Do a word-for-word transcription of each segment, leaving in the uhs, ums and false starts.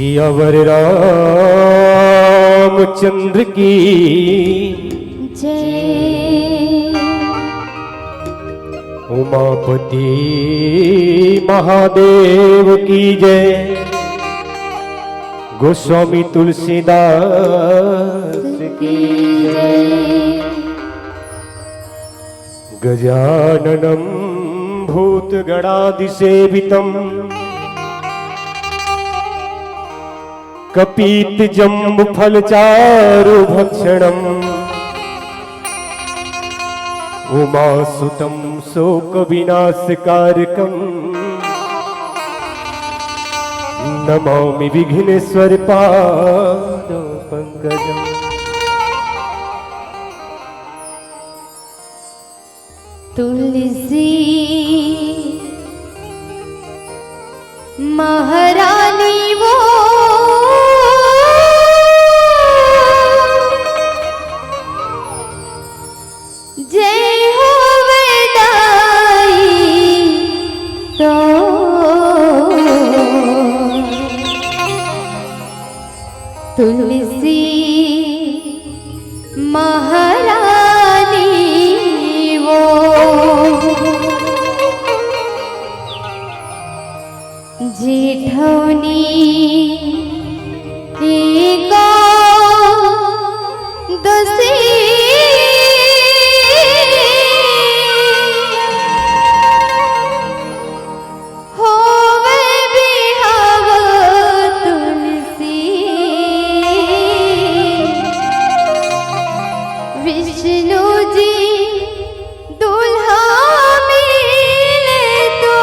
सियावर रामचंद्र की जय। उमापति महादेव की जय। गोस्वामी तुलसीदास की जय। गजाननं भूतगणादिसेवितं कपित्थजम्बूफलचारुभक्षणम् उमासुतं शोकविनाशकारकं नमामि विघ्नेश्वर पादपङ्कजम्। तुलसी महारानी वो जय होवे दाई तो। तुलसी महारानी वो जेठौनी एकादशी होवे बिहाव तुलसी। विष्णु जी दुल्हा मिले तो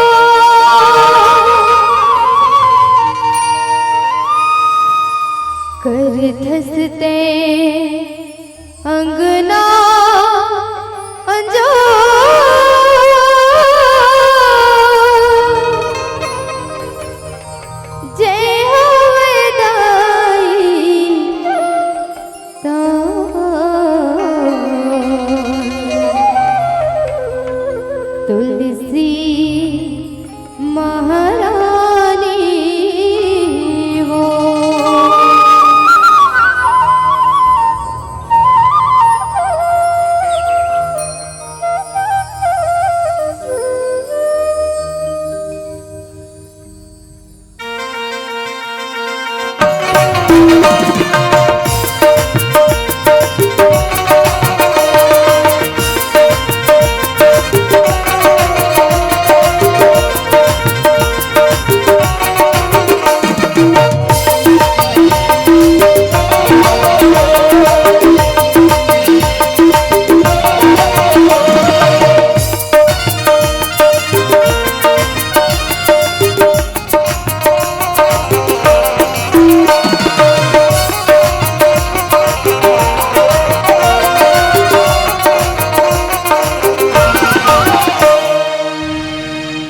कर धसते अंगना अंजोर। जय होवे दाई तो। तुलसी महारानी वो।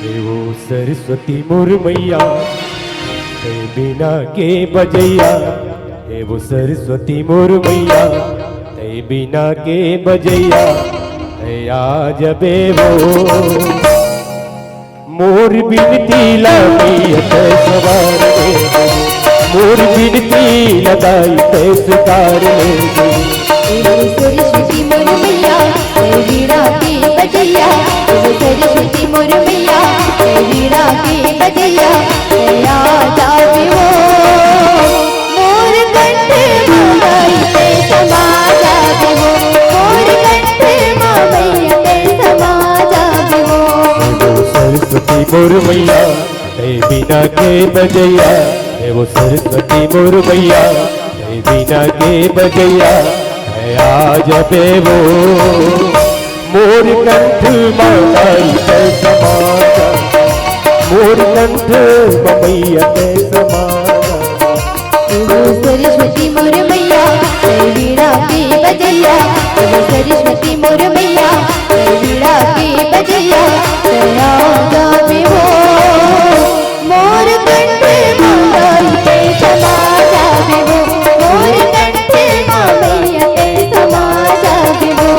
हे वो सरस्वती मोर मैया, तै बीना के बजैया। हे वो सरस्वती मोर मैया, तै बीना के बजैया, तै आ जबे वो। मोर बिनती ला मैया तै सवार ले, मोर बिनती ला दाई तै स्वीकार ले। एगो सरस्वती मोर मैया, तै वीणा के बजैया। एगो सरस्वती मोर मैया, तै वीणा के बजैया, तै आ जाबे वो। मोर कंठ मा दाई तै समा जाबे वो, मोर कंठ मा मैया तै समा जाबे वो। एगो सरस्वती मोर मैया, तै बीना के बजैया। हे वो सरस्वती मोर मैया, तै बीना के बजैया, तै आ जबे वो। मोर कंठ मा दाई तै समा जा, मोर कंठ मा मैया तै समा जा। एगो सरस्वती मोर मैया, तै वीणा के बजैया। एगो सरस्वती मोर मैया, तै वीणा के बजैया, तै आ जाबे वो। मोर कंठ मा दाई तै समा जाबे वो, मोर कंठ मा मैया तै समा जाबे वो।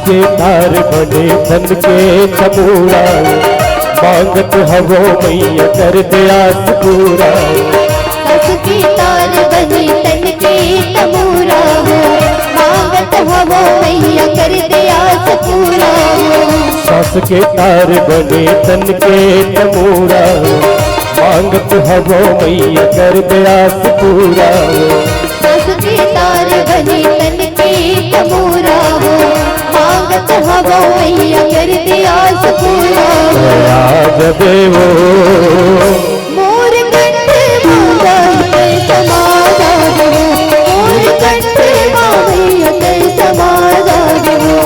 के तार बने तन के तमूरा, मांगत हवो मैया कर दे आस पूरा। सास के तार बने तन के तमूरा हो, मांगत हवो मैया कर दे आस पूरा हो। सास के तार बने तन के तमूरा हो, मांगत हवो मैया कर दे आस पूरा हो। सास के तार बने तन के तमूरा हो, मांगत हवो मैया कर दे आस पूरा हो। आ जबे वो मोर कंठ मांगत समा जावो, मोर कंठ मांगत समा जावो।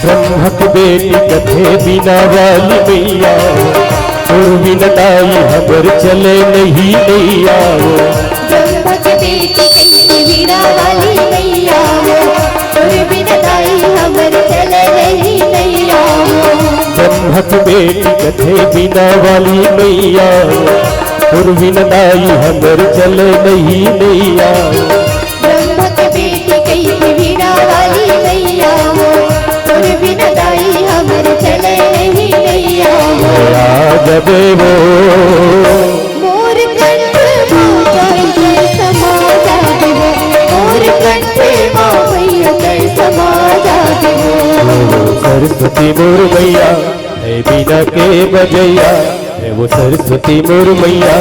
ब्रह्मक बेटी कथे बिना वाली मैया, तोर बिना दाई हमर चले नहीं नैया हो। ब्रह्मक बेटी कथे बिना वाली मैया हो, तोर बिना दाई हमर चले नहीं नैया हो। ब्रह्मक बेटी कथे बिना वाली मैया हो, तोर बिना दाई हमर चले नहीं नैया हो। ब्रह्मक बेटी कथे बिना वाली मैया हो, तोर बिना दाई हमर चले नहीं नैया हो। आ जबे वो मोर कंठ मां मैया समा जावो, मोर कंठ मां मैया समा जावो। सरस्वती मोर मैया, ए बीना के बजैया, ए वो सरस्वती मोर मैया,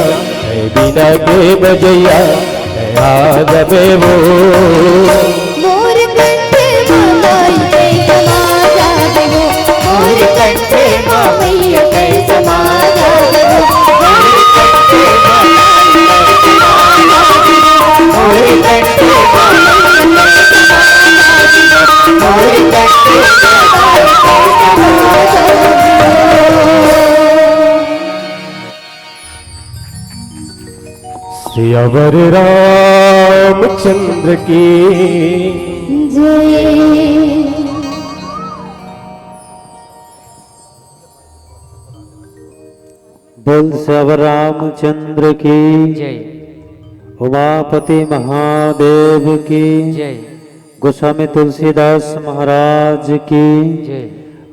ए बीना के बजैया, ए आ जबे वो। मोर कंठ मां मैया समा जावो, मोर कंठ मां मैया समा जावो, मोर कंठ मां मैया समा जावो, मोर कंठ मां मैया समा जावो, मोर कंठ मां मैया समा जावो। सियावर रामचंद्र की जय। बोल सियावर रामचंद्र की जय। उमापति महादेव की जय। गोस्वामी तुलसीदास महाराज की जय।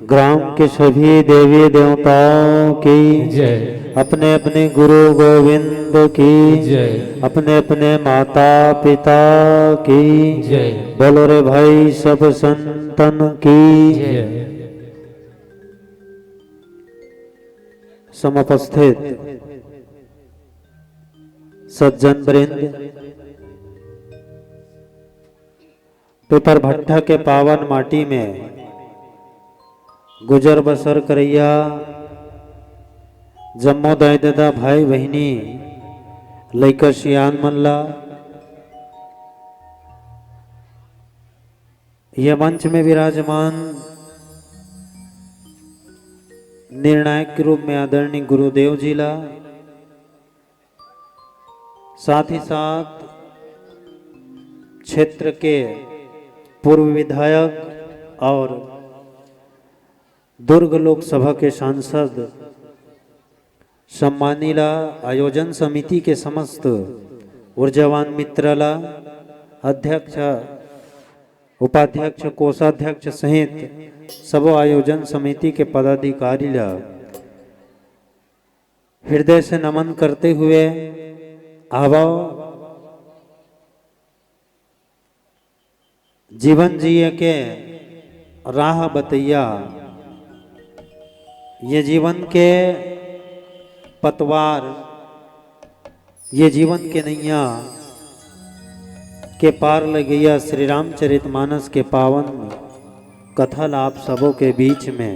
ग्राम के सभी देवी देवताओं की जय। अपने अपने गुरु गोविंद की जय। अपने अपने माता पिता की जय। बोलो रे भाई सब संतन की जय। समुपस्थित सज्जन वृंद, पीपर भट्ठा के पावन माटी में गुजर बसर करइया जम्मो दाई ददा, भाई बहिनी, लइका सियान मन ला, ये मंच में विराजमान निर्णायक के रूप में आदरणीय गुरुदेव जी ला, साथ ही साथ क्षेत्र के पूर्व विधायक और दुर्ग लोकसभा के सांसद सम्मानी ला, आयोजन समिति के समस्त ऊर्जावान मित्र ला, अध्यक्ष, उपाध्यक्ष, कोषाध्यक्ष सहित सबो आयोजन समिति के पदाधिकारी ला हृदय से नमन करते हुए, आवव, जीवन जिए के राह बतैया, ये जीवन के पतवार, ये जीवन के नैया के पार लगैया श्री रामचरित मानस के पावन कथा ला आप सबों के बीच में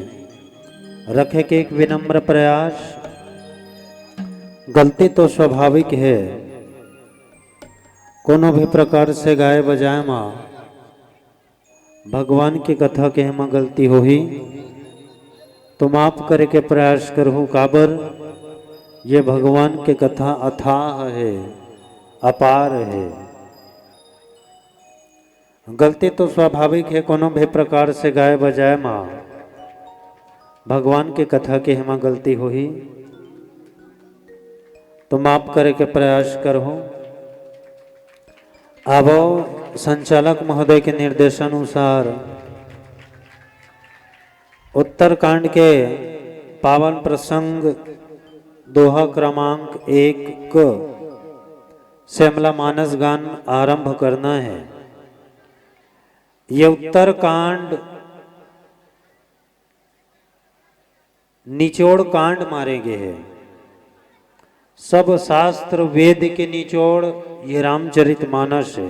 रखे के एक विनम्र प्रयास। गलती तो स्वाभाविक हे, कोनो भी प्रकार से गाए बजाए मा भगवान के कथा कहे मा गलती होही तो माफ करे के प्रयास करहूँ, काबर ये भगवान के कथा अथाह हे, अपार हे। गलती तो स्वाभाविक हे, कोनो भी प्रकार से गाए बजाए मा भगवान के कथा कहे मा गलती होही तो माफ करे के प्रयास करहूँ। आवो, संचालक महोदय के निर्देशानुसार उत्तरकांड के पावन प्रसंग दोहा क्रमांक एक क से हमला मानस गान आरंभ करना हे। ये उत्तरकांड निचोड़ कांड मारे गे हे। सब शास्त्र वेद के निचोड़ ये रामचरित मानस हे।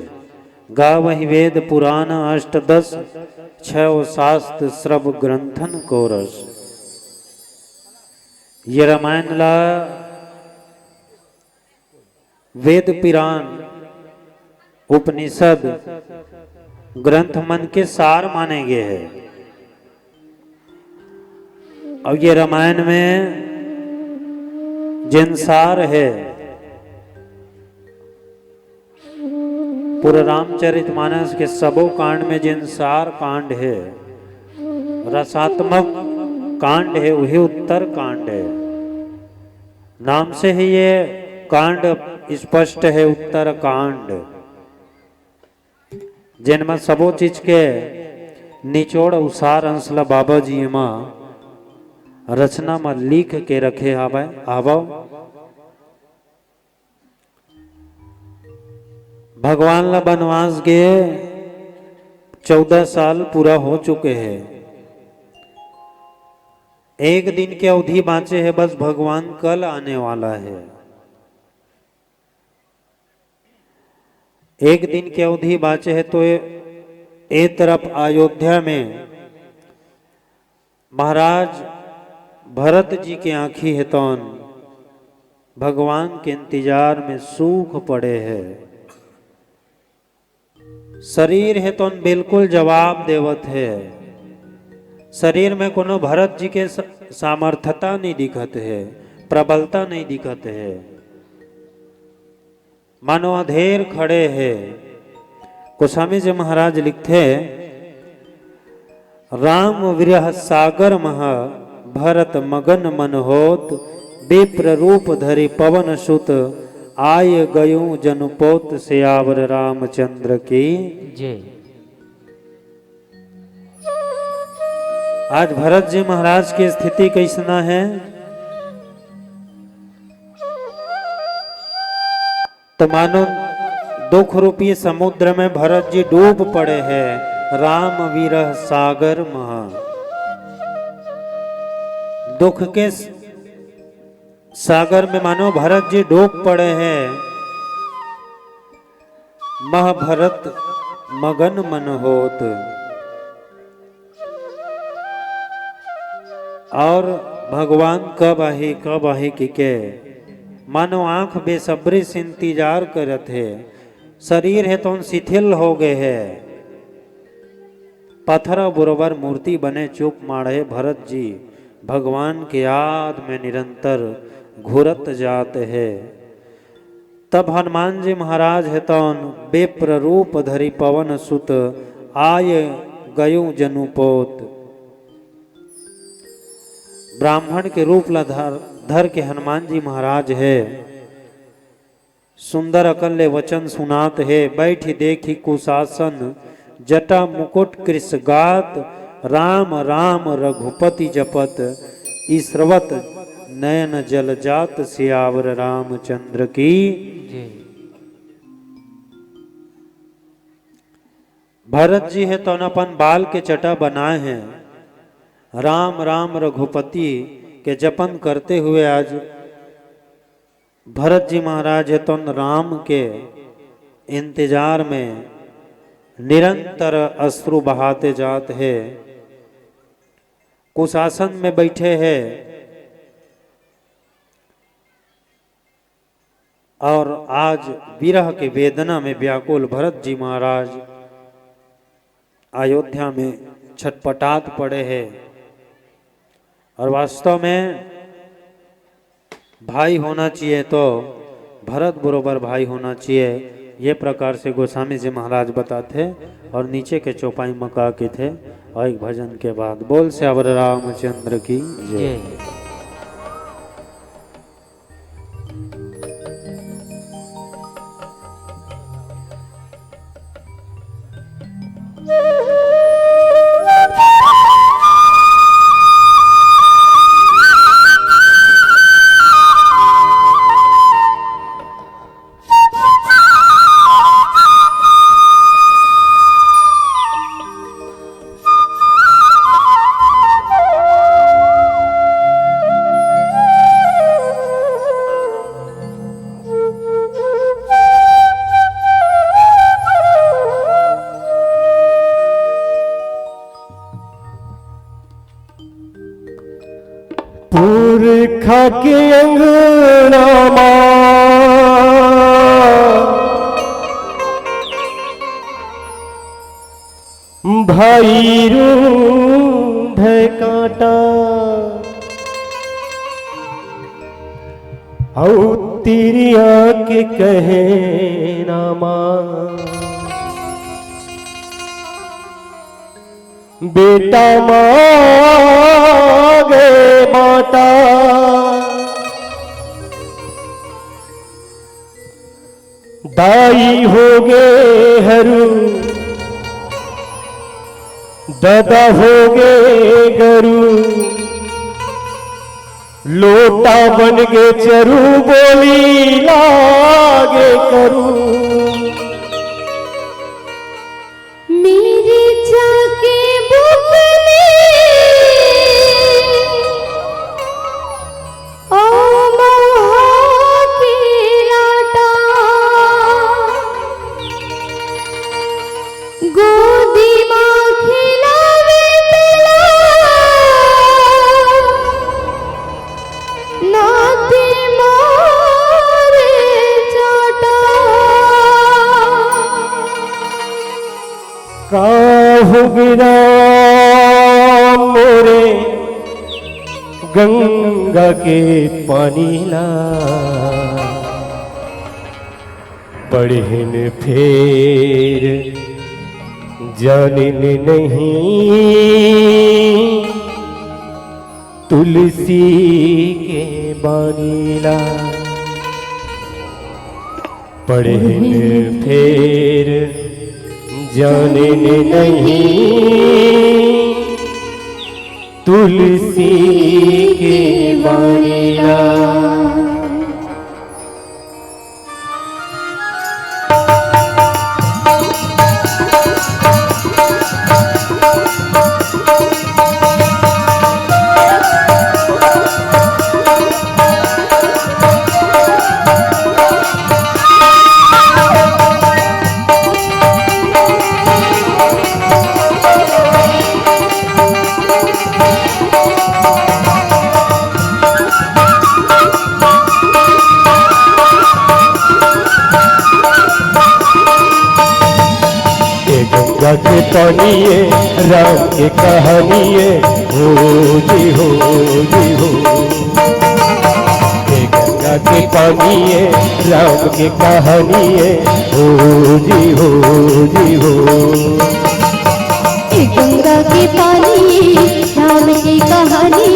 गावहि वेद पुराण अष्टदश, छव शास्त्र श्रव ग्रंथन को रस। ये रामायण ला वेद पुराण, उपनिषद ग्रंथ मन के सार माने गे हे। अउ ये रामायण में जेन सार हे, पूरा रामचरित मानस के सबो कांड में जेन सार कांड हे, रसात्मक कांड हे, वही उत्तर कांड हे। नाम से ही ये कांड स्पष्ट हे, उत्तर कांड, जेन म सबो चीज के निचोड़ अउ सार अंश ल बाबा जी एमा रचना म लिख के रखे हावय। आवव, भगवान ल बनवास गे चौदह साल पूरा हो चुके हे। एक दिन के अवधि बांचे हे, बस भगवान कल आने वाला हे। एक दिन के अवधि बांचे हे तो ए, ए तरफ अयोध्या में महाराज भरत जी के आंखी हे तौन भगवान के इंतजार में सूख पड़े हे। शरीर हे तौन बिल्कुल जवाब देवत हे। शरीर में कोनो भरत जी के स-, सामर्थता नहीं दिखत हे, प्रबलता नहीं दिखत हे। मानो अधेर खड़े हे। गोस्वामी जी महाराज लिखथे, "राम विरह सागर मह भरत मगन मन होत, विप्र रूप धरि पवन सुत आय गयो जनुपोत।" सियावर रामचंद्र की जय। आज भरत जी महाराज के स्थिति कइसना हे? तो मानो दुख रूपी समुद्र में भरत जी डूब पड़े हे। राम विरह सागर महा, दुख के स-, सागर में मानो भरत जी डूब पड़े हे। मह भरत मगन मन होत। और भगवान कब आही, कब आही किके मानो आंख बेसब्री से इंतजार करत हे। शरीर हे तौन शिथिल हो गए हे। पथरा बरोबर मूर्ति बने चुप माढ़े भरत जी भगवान के याद में निरंतर घुरत जात हे। तब हनुमान जी महाराज हे तौन विप्र रूप धरि पवन सुत आय गयो जनुपोत। ब्राह्मण के रूप ला धर, धर के हनुमान जी महाराज हे सुंदर अकन ले वचन सुनात हे। बैठी देखी कुशासन जटा मुकुट कृष गात, राम राम रघुपति जपत ईश्रवत नयन जल जात। सियावर रामचंद्र की जय। भरत जी हे तौन अपन बाल के चटा बनाए हे। राम राम रघुपति के जपन करते हुए आज भरत जी महाराज हे तौन राम के इंतजार में निरंतर अश्रु बहाते जात हे। कुशासन में बैठे हैं और आज विरह के वेदना में व्याकुल भरत जी महाराज अयोध्या में छटपटात पड़े हैं। और वास्तव में भाई होना चाहिए तो भरत बरोबर भाई होना चाहिए, ये प्रकार से गोस्वामी जी महाराज बताते। और नीचे के चौपाई में का कथे, और एक भजन के बाद बोल सियावर रामचंद्र की जय। जय। पुरखा के अंगना मा भाई रूंध कांटा, अउ तिरिया के कहना मा बेटा मांगे बांटा। दाई होगे हरू, ददा होगे गरू, लोटा बन गे चरू, बोली लागे करू। मेरे जाके बुकले ओ महा के लाटा, गोदी मा खिलावे तेला, नाती मोरे चाटा। का होगे राम मोरे गंगा के पानी ला, पढ़िन फेर जानिन नहीं तुलसी के बानी ला। पढ़िन फेर जानिन नहीं तुलसी के बानी ला। ए गंगा के पानी ए, राम के कहानी ए, हो जी, हो जी, हो। ए गंगा के पानी ए, राम के कहानी ए, हो जी, हो जी, हो। ए गंगा के पानी, राम की कहानी,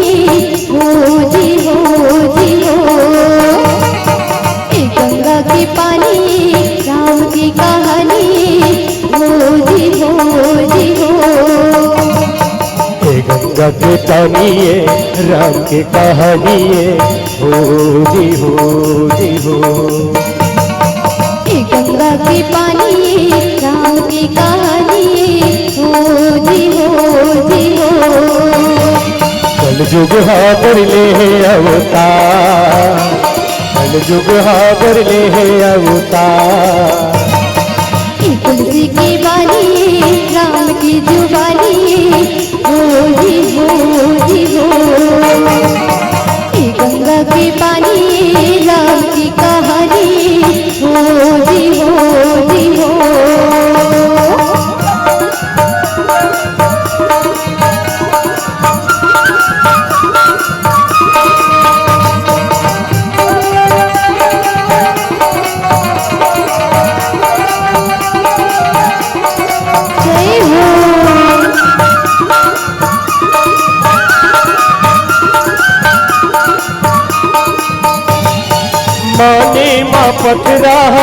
हो जी, हो जी, हो। ए गंगा के पानी, राम की कहानी, हो जी, हो जी, हो। ए गंगा के पानी ए, राम के कहानी ए, हो जी, हो जी, हो। ए गंगा के पानी, राम के कहानी, हो जी, हो जी, हो। कलजुग हा धर ले हे अवतार, कलजुग हा धर ले हे अवतार। ए तुलसी की बानी, राम की जुबानी, हो जी, हो जी, पथरा ह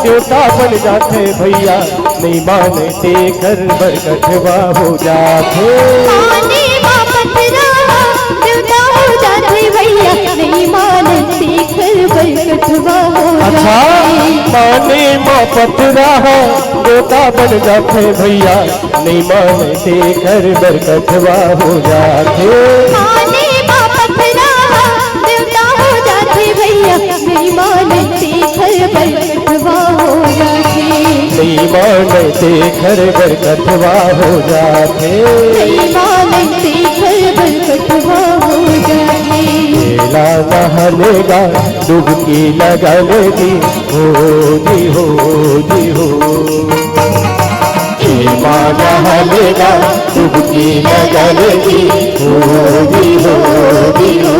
देवता बन जाथे भैया, नइ माने तेखर बर कठवा हो जाथे। माने मा पथरा ह देवता हो जाथे भैया, नइ माने तेखर बर कठवा हो अच्छा, जाथे। माने मा पथरा ह देवता बन जाथे भैया, नइ माने तेखर बर कठवा हो जाथे। माने मा पथरा ह देवता हो जाथे भैया, नइ माने तेखर बर कठवा हो जाथे। नइ माने तेखर बर कठवा हो जाथे। नइ माने तेखर बर कठवा हो जाथे। एला नहले गा डुबकी लगा ले जी, हो जी, हो जी, हो। एमा नहले गा डुबकी लगा ले जी, हो जी, हो जी, हो।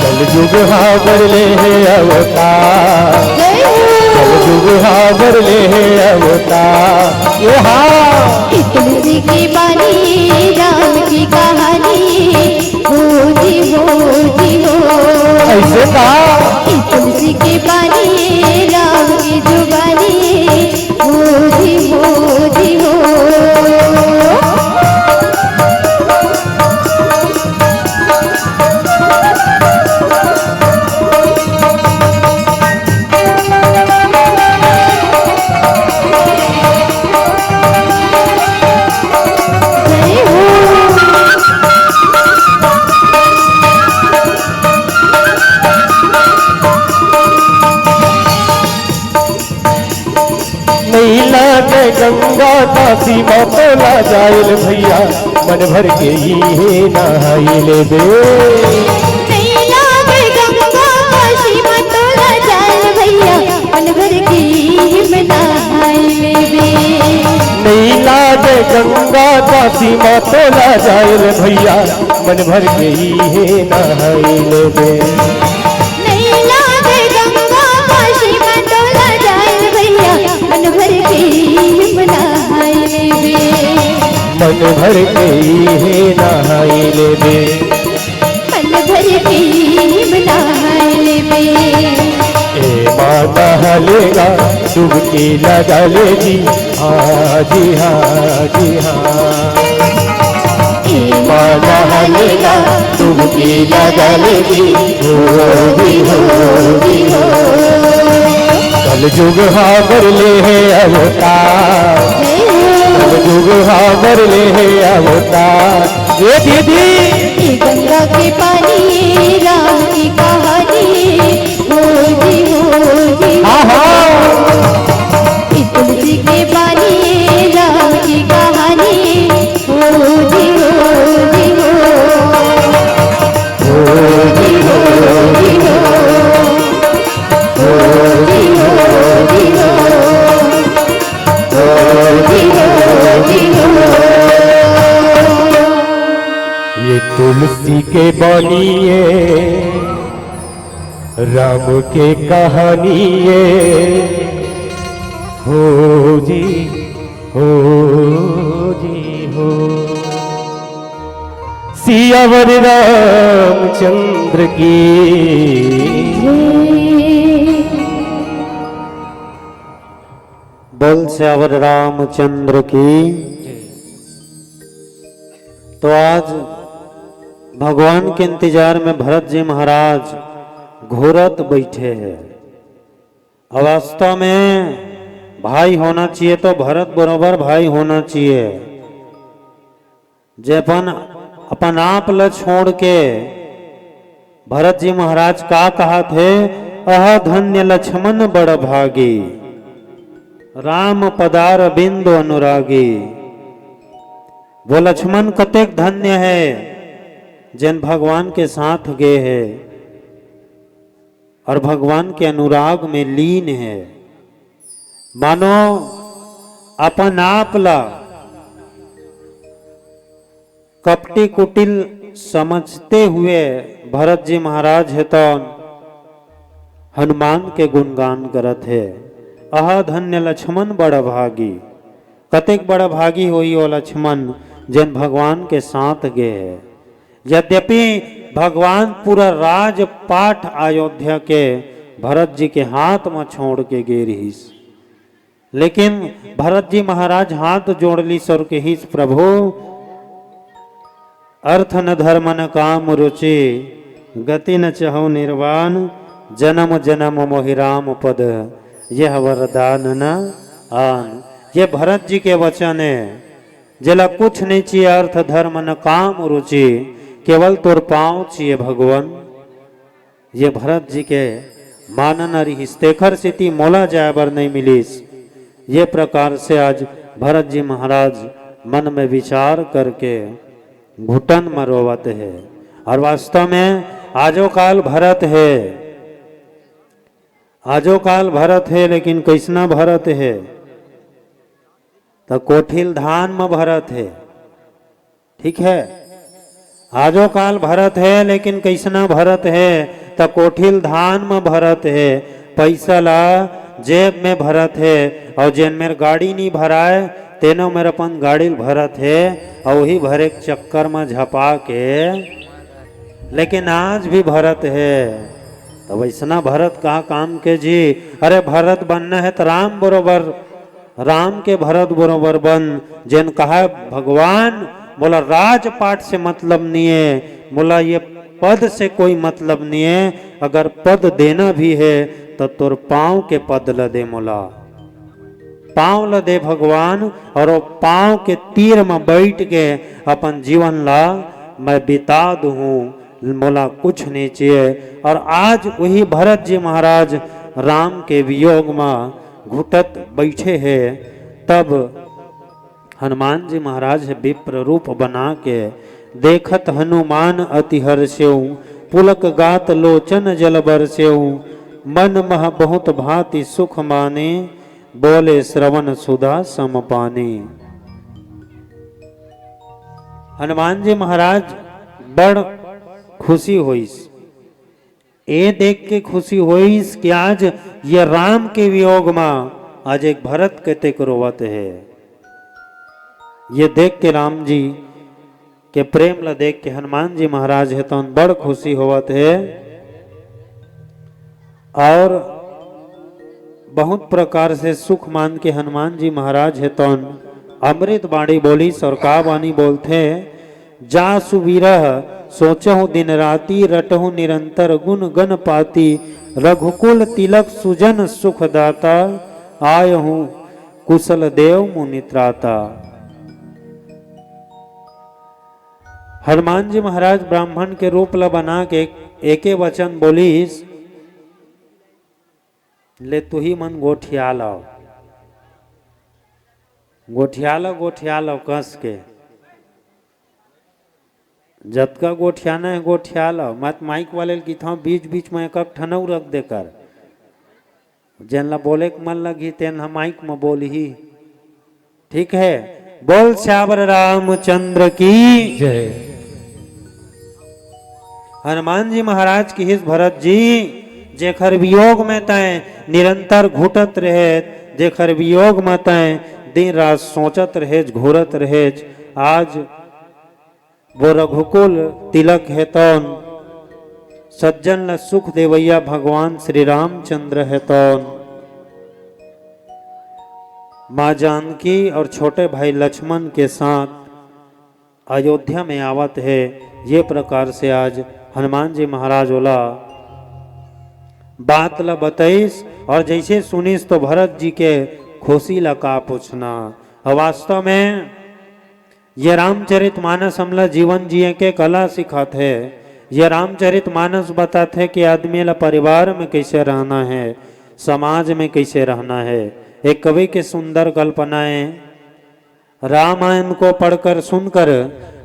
कलजुग हा बर ले हे अवतार, जय हो। कलजुग हा बर ले हे अवतार। ये हा। तुलसी के बानी राम की कहानी, हो जी, हो जी, हो। अइसे का? तुलसी के बानी राम की जुबानी, हो जी, हो जी, हो। नइ लागे गंगा काशी म तोला जायल भैया, मन भर के इहे नहाई लेबे। नइ लागे गंगा काशी म तोला जायल भैया, मन भर के इहे नहाई लेबे। नइ लागे गंगा काशी म तोला जायल भैया, मन भर के इहे नहाई लेबे। नइ लागे गंगा काशी म तोला जायल भैया, मन भर के इहे नहाई लेबे। मन भर के इहे नहाई लेबे। मन भर के इहे नहाई लेबे। एमा नहले गा डुबकी लगा ले जी, हाँ जी, हाँ जी, हाँ। एमा नहले गा डुबकी लगा ले जी, हो जी, हो जी, हो। कलजुग हा बर ले हे अवतार, कलजुग हा बर ले हे अवतार। ये दीदी। ये गंगा के पानी, राम की कहानी, हो जी, हो जी, हो। हाँ, हाँ। ये तुलसी के पानी, राम की कहानी, हो जी, हो जी, हो। हो जी, हो जी, हो। हो जी, हो जी, हो। ये तुलसी के बानी ए, राम के कहानी ए, हो जी, हो जी, हो। सियावर रामचंद्र की। बोल सियावर रामचंद्र की। तो आज भगवान के इंतजार में भरत जी महाराज घूरत बैठे हैं। और वास्तव में भाई होना चाहिए तो भरत बरोबर भाई होना चाहिए। जे अपन, अपन आप ल छोड़ के भरत जी महाराज का कहत हे, "अहा धन्य लक्ष्मण बड़ भागी, राम पदारविंद अनुरागी।" वो लक्ष्मण कतेक धन्य हे, जेन भगवान के साथ गे हे और भगवान के अनुराग में लीन हे। मानो अपन आप ला कपटी कुटिल समझते हुए भरत जी महाराज हे तौन हनुमान के गुणगान करत हे, "अहा धन्य लक्ष्मण बड़ भागी।" कतेक बड़ भागी होही वो लक्ष्मण, जेन भगवान के साथ गे हे। यद्यपि भगवान पूरा राजपाट अयोध्या के भरत जी के हाथ म छोड़ के गे रिहिस। लेकिन भरत जी महाराज हाथ जोड़ लिस और कहिस, "प्रभु, अर्थ न धर्म न काम रुचि, गति न चहु निर्वाण, जन्म जन्म मोहि राम पद, यह वरदान न आन।" ये भरत जी के वचन हे, जेला कुछ नहीं चाहिए, अर्थ धर्म न काम रुचि, केवल तोर पाँव चाहिए भगवान। ये भरत जी के मानना रिहिस, तेखर सेती मोला जाय बर नहीं मिलिस। ये प्रकार से आज भरत जी महाराज मन में विचार करके घुटन म रोवत हे। और वास्तव में आजो काल भरत हे, आजो काल भरत हे, लेकिन कैसना भरत हे? त कोठिल धान म भरत हे। ठीक है, आजो काल भरत हे, लेकिन कैसना भरत हे? त कोठिल धान म भरत हे, पैसा ला जेब में भरत हे, और जेन मेर गाड़ी नी भराय, तेनो मेर अपन गाड़ी ल भरत हे, और वही भरे के चक्कर म झपा के, लेकिन आज भी भरत हे। तब ऐसना भरत का काम के जी? अरे, भरत बनना हे त राम बरोबर, राम के भरत बरोबर बन। जेन कहा, "भगवान, मोला राजपाट से मतलब नहीं है, मोला ये पद से कोई मतलब नहीं है, अगर पद देना भी है तो तोर पाँव के पद ल दे मोला, पाँव ल दे भगवान, और वो पाँव के तीर म बैठ के अपन जीवन ला मैं बिता दूँ, मोला कुछ नहीं चाहिए।" और आज वही भरत जी महाराज राम के वियोग म घुटत बैठे हे। तब हनुमान जी महाराज हे विप्र रूप बना के, "देखत हनुमान अति हर्षेउ, पुलक गात लोचन जल बरसेउ, मन मह बहुत भांति सुख माने, बोले श्रवण सुधा सम पाने।" हनुमान जी महाराज बड़ खुशी होइस। ए देख के खुशी होइस कि आज ये राम के वियोग म आज एक भरत कतेक रोवत हे। ये देख के, राम जी के प्रेम ला देख के हनुमान जी महाराज हे तौन बड़ खुशी होवत हे। और बहुत प्रकार से सुख मान के हनुमान जी महाराज हे तौन अमृत बाणी बोलिस। और का बाणी बोलथे? "जासु विरह सोचहु दिन राति, रटहु निरंतर गुण गण पाती, रघुकुल तिलक सुजन सुखदाता, आयहु कुशल देव मुनि त्राता।" हनुमान जी महाराज ब्राह्मण के रूप ला बना के एके वचन बोलिस, "ले तुही मन गोठिया लव, गोठिया लव, गोठिया लव कस के।" जतका गोठियाना हे, गोठिया लव। मैं त माइक वाले ल किथंव, बीच-बीच म एक-एक ठन अउ रख दे कर। जेन ला बोले के मन लगही, तेन ह माइक म बोलही। ठीक है, बोल सियावर रामचंद्र की। जय। हनुमान जी महाराज किहिस, "भरत जी, जेखर वियोग में तैं निरंतर घुटत रहेच, जेखर वियोग में तैं दिन रात सोचत रहेच, घूरत रहेच, आज वो रघुकुल तिलक हे तौन, सज्जन ल सुख देवैया भगवान श्री रामचंद्र हे तौन, माँ जानकी और छोटे भाई लक्ष्मण के साथ अयोध्या में आवत हे।" ये प्रकार से आज हनुमान जी महाराज ओला बात ला बतइस, और जैसे सुनिस तो भरत जी के खुशी ला का पूछना। और वास्तव में ये रामचरित मानस हमला जीवन जिए के कला सिखाथे। ये रामचरित मानस बताथे कि आदमी ला परिवार में कैसे रहना है, समाज में कैसे रहना है। एक कवि के सुंदर कल्पना है, "रामायण को पढ़कर सुनकर,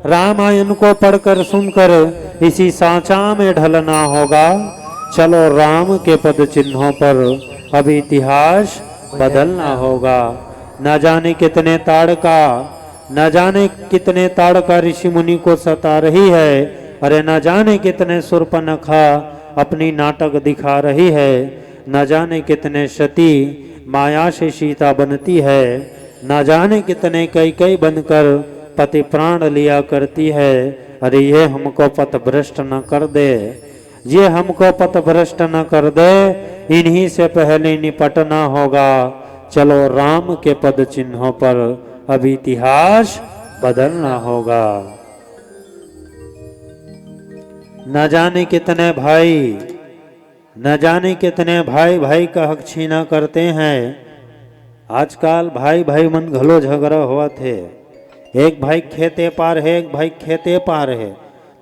रामायण को पढ़कर सुनकर इसी सांचा में ढलना होगा। चलो राम के पद चिन्हों पर अब इतिहास बदलना होगा।" न जाने कितने ताड़का, न जाने कितने ताड़का ऋषि मुनि को सता रही है। अरे, न जाने कितने शूर्पणखा अपनी नाटक दिखा रही है, न जाने कितने सती माया से सीता बनती है, न जाने कितने कैकई बनकर पति प्राण लिया करती है। अरे, ये हमको पथभ्रष्ट न कर दे। ये हमको पथभ्रष्ट न कर दे, इन्हीं से पहले निपटना होगा। चलो राम के पद चिन्हों पर अब इतिहास बदलना होगा। न जाने कितने भाई, न जाने कितने भाई भाई का हक छीना करते हैं। आजकल भाई भाई मन घलो झगड़ा होवत हे। एक भाई खेते पार हे, एक भाई खेते पार हे,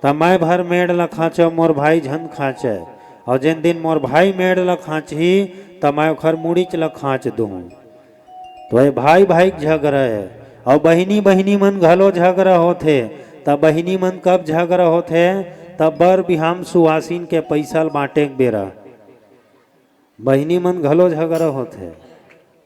त मैं भर मेड़ ल खांचव, मोर भाई झन खांचे। और जिन दिन मोर भाई मेड़ ल खांचही, त मैं ओखर मुड़ीच ल खांच दूं। तो ये भाई भाई के झगड़ा हे। और बहिनी बहिनी मन घलो झगड़ा होथे। त बहिनी मन कब झगड़ा होथे? तब बर बिहाम सुवासिन के पैसा ल बांटे के बेरा बहिनी मन घलो झगड़ा होथे।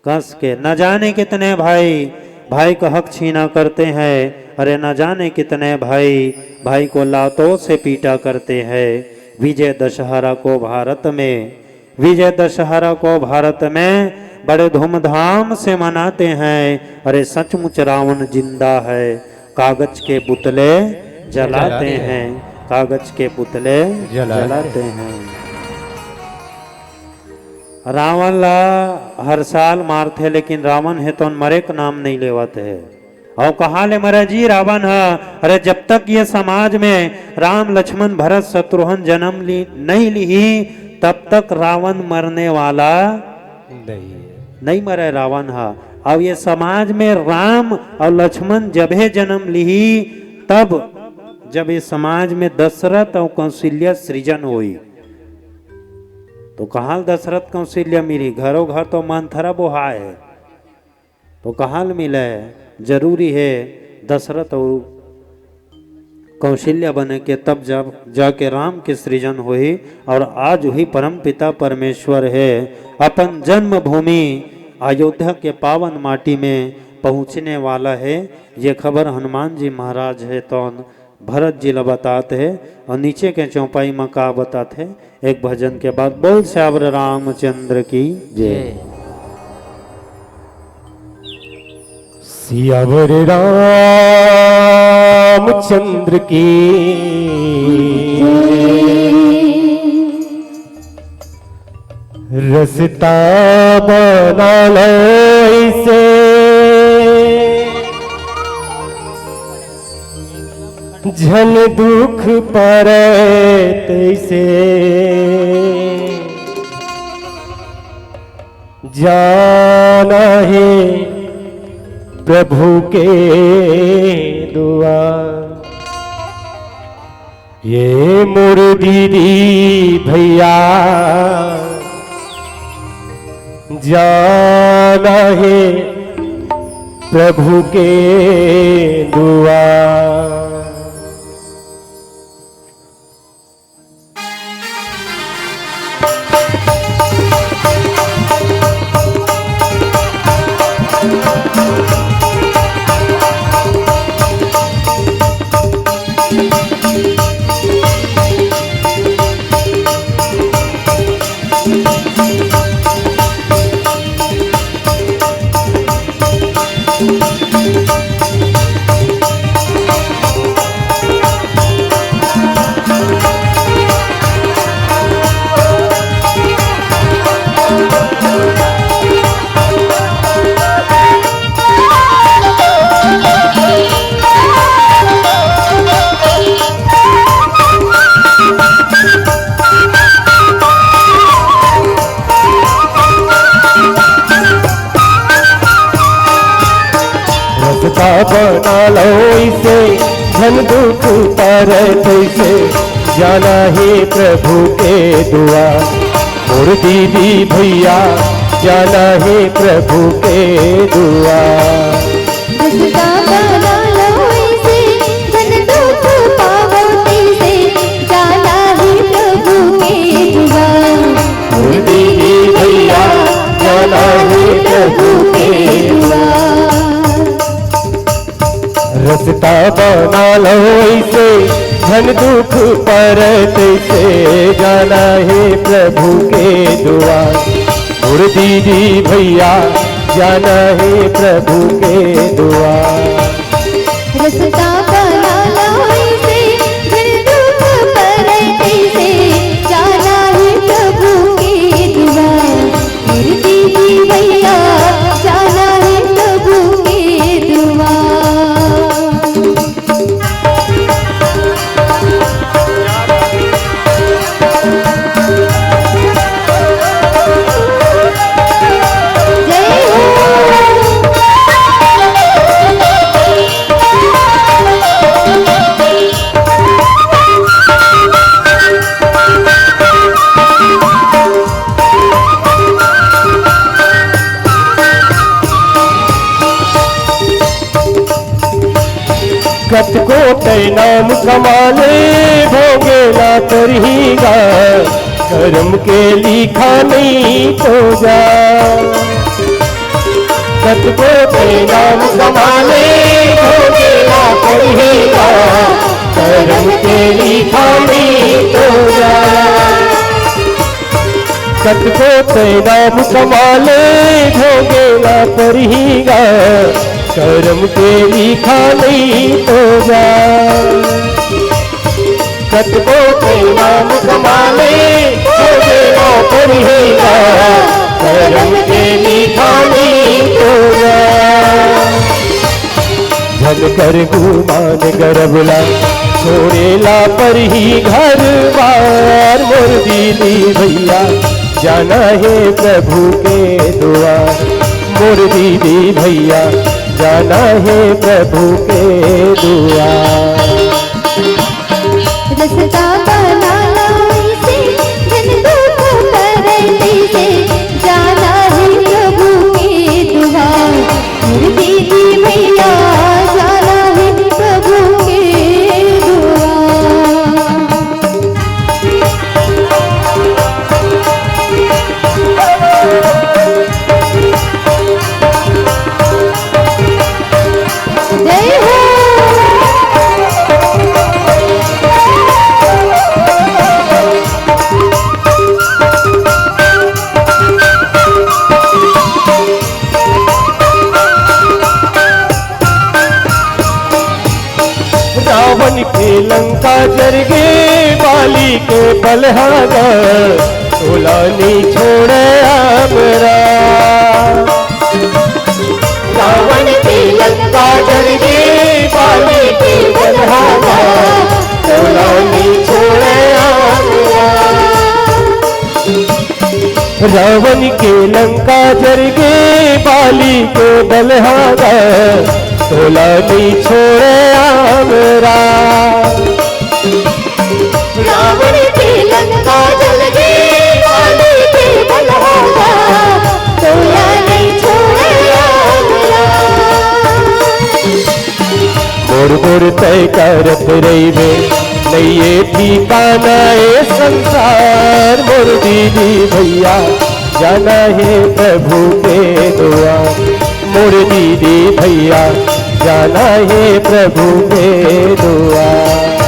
कस के न जाने कितने भाई भाई का हक छीना करते हैं। अरे न जाने कितने भाई भाई को लातों से पीटा करते हैं। विजय दशहरा को भारत में, विजय दशहरा को भारत में बड़े धूमधाम से मनाते हैं। अरे सचमुच रावण जिंदा है, कागज के पुतले जलाते हैं, कागज के पुतले जलाते जलाते हैं। रावण ला हर साल मारथे, लेकिन रावण हे तो मरे के नाम नहीं लेवत हे। और कहाँ ले मरे जी रावण ह? अरे जब तक ये समाज में राम लक्ष्मण भरत शत्रुघ्न जन्म ली, नहीं लिही, तब तक रावण मरने वाला नहीं है। नहीं मरे रावण ह। अब ये समाज में राम और लक्ष्मण जबे जन्म लिही, तब जब ये समाज में दशरथ और कौशल्या सृजन होई, तो कहाँ दशरथ कौशल्या मिली? घरों घर तो मंथरा बोहाय हे, तो कहाँ मिले? जरूरी हे दशरथ और कौशल्या बने के, तब जा, जाके राम के सृजन होही। और आज वही परमपिता परमेश्वर हे अपन जन्मभूमि अयोध्या के पावन माटी में पहुँचने वाला हे। ये खबर हनुमान जी महाराज हे तौन भरत जी ला बतात हे। और नीचे के चौपाई म का बतात हे, एक भजन के बाद बोल सियावर रामचंद्र की जय। जय। सियावर रामचंद्र की रस्ता बना लो इसे, झन दुख परे तैसे। जाना हे प्रभु के दुआ। ये मोर दीदी भैया, जाना हे प्रभु के दुआ। रस्ता बना लो इसे, झन दुख परे तैसे, जाना हे प्रभु के दुआ। मोर दीदी भैया, जाना हे प्रभु के दुआ। रस्ता बना लो इसे, झन दुख पावो तैसे, जाना हे प्रभु के दुआ। मोर दीदी भैया, जाना हे प्रभु के दुआ। रस्ता बना लो इसे, झन दुख परे तैसे, जाना हे प्रभु के दुआ। मोर दीदी भैया, जाना हे प्रभु के दुआ। रस्ता बना लो इसे, झन दुख परे तैसे, नाम कमाले भोगे ला परही गा, करम के लिखा नहीं तो जा। कतको ते नाम कमाले भोगे ला परही गा, करम के लिखा नहीं तो जा। कतको ते नाम कमाले भोगे ला परही गा, करम के लिखा नहीं तो जा। कतको ते नाम कमाले भोगे ला परही गा, करम के लिखा नहीं तो जा। झन कर गुमान गरबला, छोड़ेला परही घर बार। मोर दीदी भैया जाना हे प्रभु के दुआर, मोर दीदी भैया जाना हे प्रभु के दुआर। रस्ता बना लो इसे, जन दुख करे से, जाना है प्रभु के दुआर। और दीदी भैया, जाना है प्रभु के दुआर। जय हो। रावण के लंका जरगे, बाली के बलहागा, तोला नी छोड़े हमरा। रावण के लंका जरगे, बाली के बलहागा, तोला नी छोड़े हमरा। रावण के लंका जरगे, बाली के बलहागा, तोला नी छोड़े हमरा। रावण के लंका जलगे, बाली के बलहागा, तोला नी छोड़े हमरा। मोर मोर तय करत रहिबे, नइये ठिकाना ए संसार। मोर दीदी भैया जाना हे प्रभु के दुआर, मोर दीदी भैया जाना हे प्रभु के दुआर।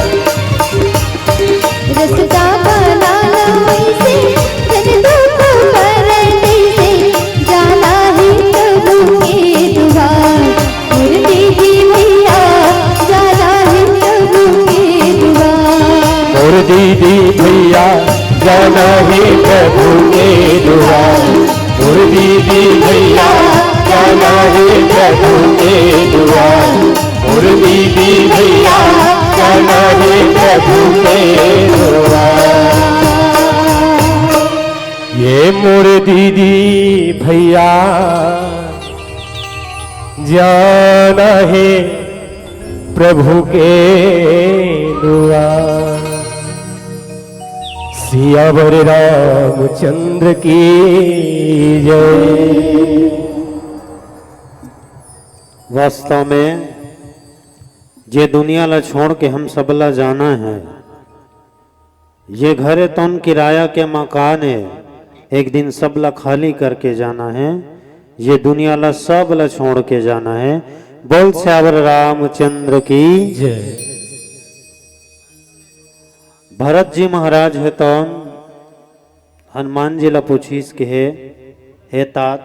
रस्ता बना लो इसे, जन दुख परदेसे, जाना है प्रभु के दुआर। मोर दीदी भैया, जाना है प्रभु के दुआर। मोर दीदी भैया, जाना है प्रभु के दुआर। मोर दीदी भैया, जाना है प्रभु के दुआर। मोर दीदी भैया, जाना है प्रभु के दुआर। ये मोर दीदी भैया, जाना है प्रभु के दुआर। सियावर रामचंद्र की जय। वास्तव में, जे दुनिया ला छोड़ के हम सब ला जाना है, ये घर तौन किराया के मकान है, एक दिन सब ला खाली करके जाना है। ये दुनिया ला, सब ला छोड़ के जाना है। बोल सियावर रामचंद्र की। जय। भरत जी महाराज हे तौन हनुमान जी ला पूछिस के, हे, हे तात,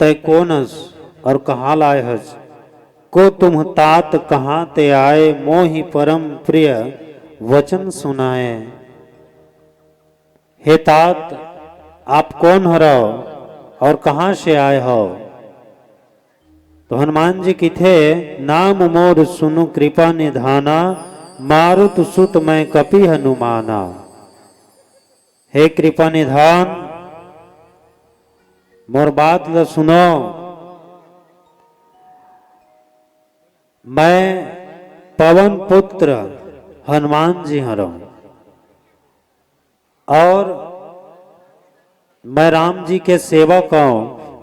तै कोन हस और कहाँ लाय हस? को तुम तात कहाँ ते आए, मोहि परम प्रिय वचन सुनाए। हे तात, आप कौन हरव और कहाँ से आए हव? तो हनुमान जी किथे, नाम मोर सुनु कृपा निधाना, मारुत सुत मैं कपि हनुमाना। हे कृपा निधान, मोर बात ल सुनो। मैं पवन पुत्र हनुमान जी हरौं और मैं राम जी के सेवक हौं,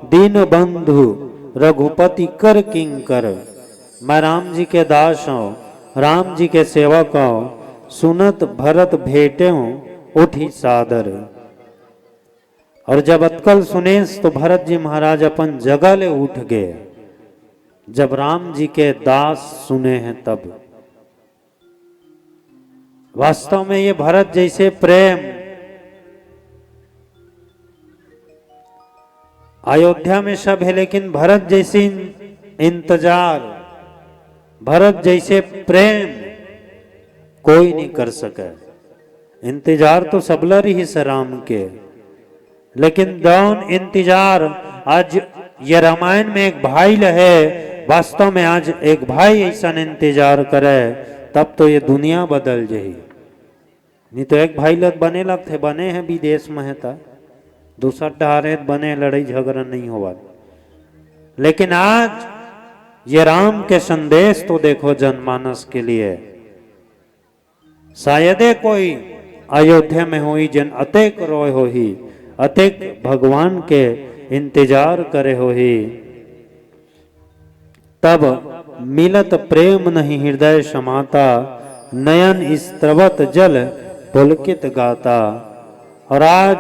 दीन बंधु रघुपति कर किंकर। मैं राम जी के दास हूँ, राम जी के सेवक हूँ, सुनत भरत भेटें उठी सादर। और जब अतकल सुनेस तो भरत जी महाराज अपन जगह ले उठ गए। जब राम जी के दास सुने हैं तब वास्तव में ये भरत जैसे प्रेम, अयोध्या में सब है, लेकिन भरत जैसी इंतजार, भरत जैसे प्रेम कोई नहीं कर सके। इंतजार तो सबला रहिस राम के, लेकिन जौन इंतजार आज ये रामायण में एक भाई ल हे, वास्तव में आज एक भाई ऐसन इंतजार करे, तब तो ये दुनिया बदल जाही। नहीं तो एक भाई ल बने लगथे, बने हैं विदेश में है त दूसर डहार है त बने, लड़ाई झगड़ा नहीं होवत। लेकिन आज ये राम के संदेश तो देखो जनमानस के लिए, शायदे कोई अयोध्या में होही जेन अतेक रोय होही, अतेक भगवान के इंतजार करे होही। तब मिलत प्रेम नहीं हृदय समाता, नयन स्त्रवत जल पुलकित गाता। और आज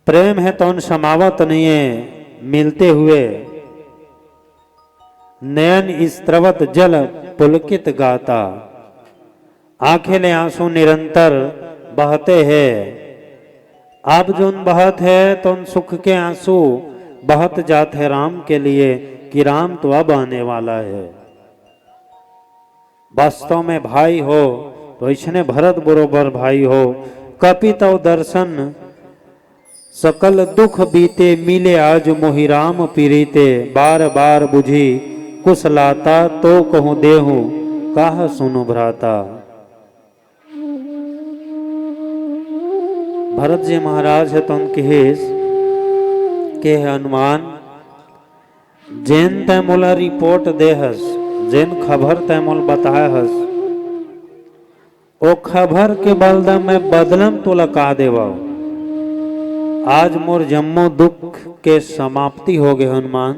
प्रेम है तौन समावत नहीं है, मिलते हुए नयन स्त्रवत जल पुलकित गाता। आंखें ले आंसू निरंतर बहते हैं। अब जोन बहत है तौन सुख के आंसू बहत जात है राम के लिए कि राम तो अब आने वाला है। वास्तव में भाई हो तो इसने भरत बरोबर भाई हो। कपि तव दर्शन सकल दुख बीते, मिले आज मोहि राम पीरीते। बार बार बुझी कुशलाता, तो कहूँ देहु कह सुनु भ्राता। भरत जी महाराज है तौन कहिस के हे हनुमान, जेन तै मोला रिपोर्ट दे हस, जेन खबर तै मोला बताए हस, ओ खबर के बदला मैं बदलम तोला का देवव। आज मोर जम्मो दुख के समाप्ति हो गे हनुमान,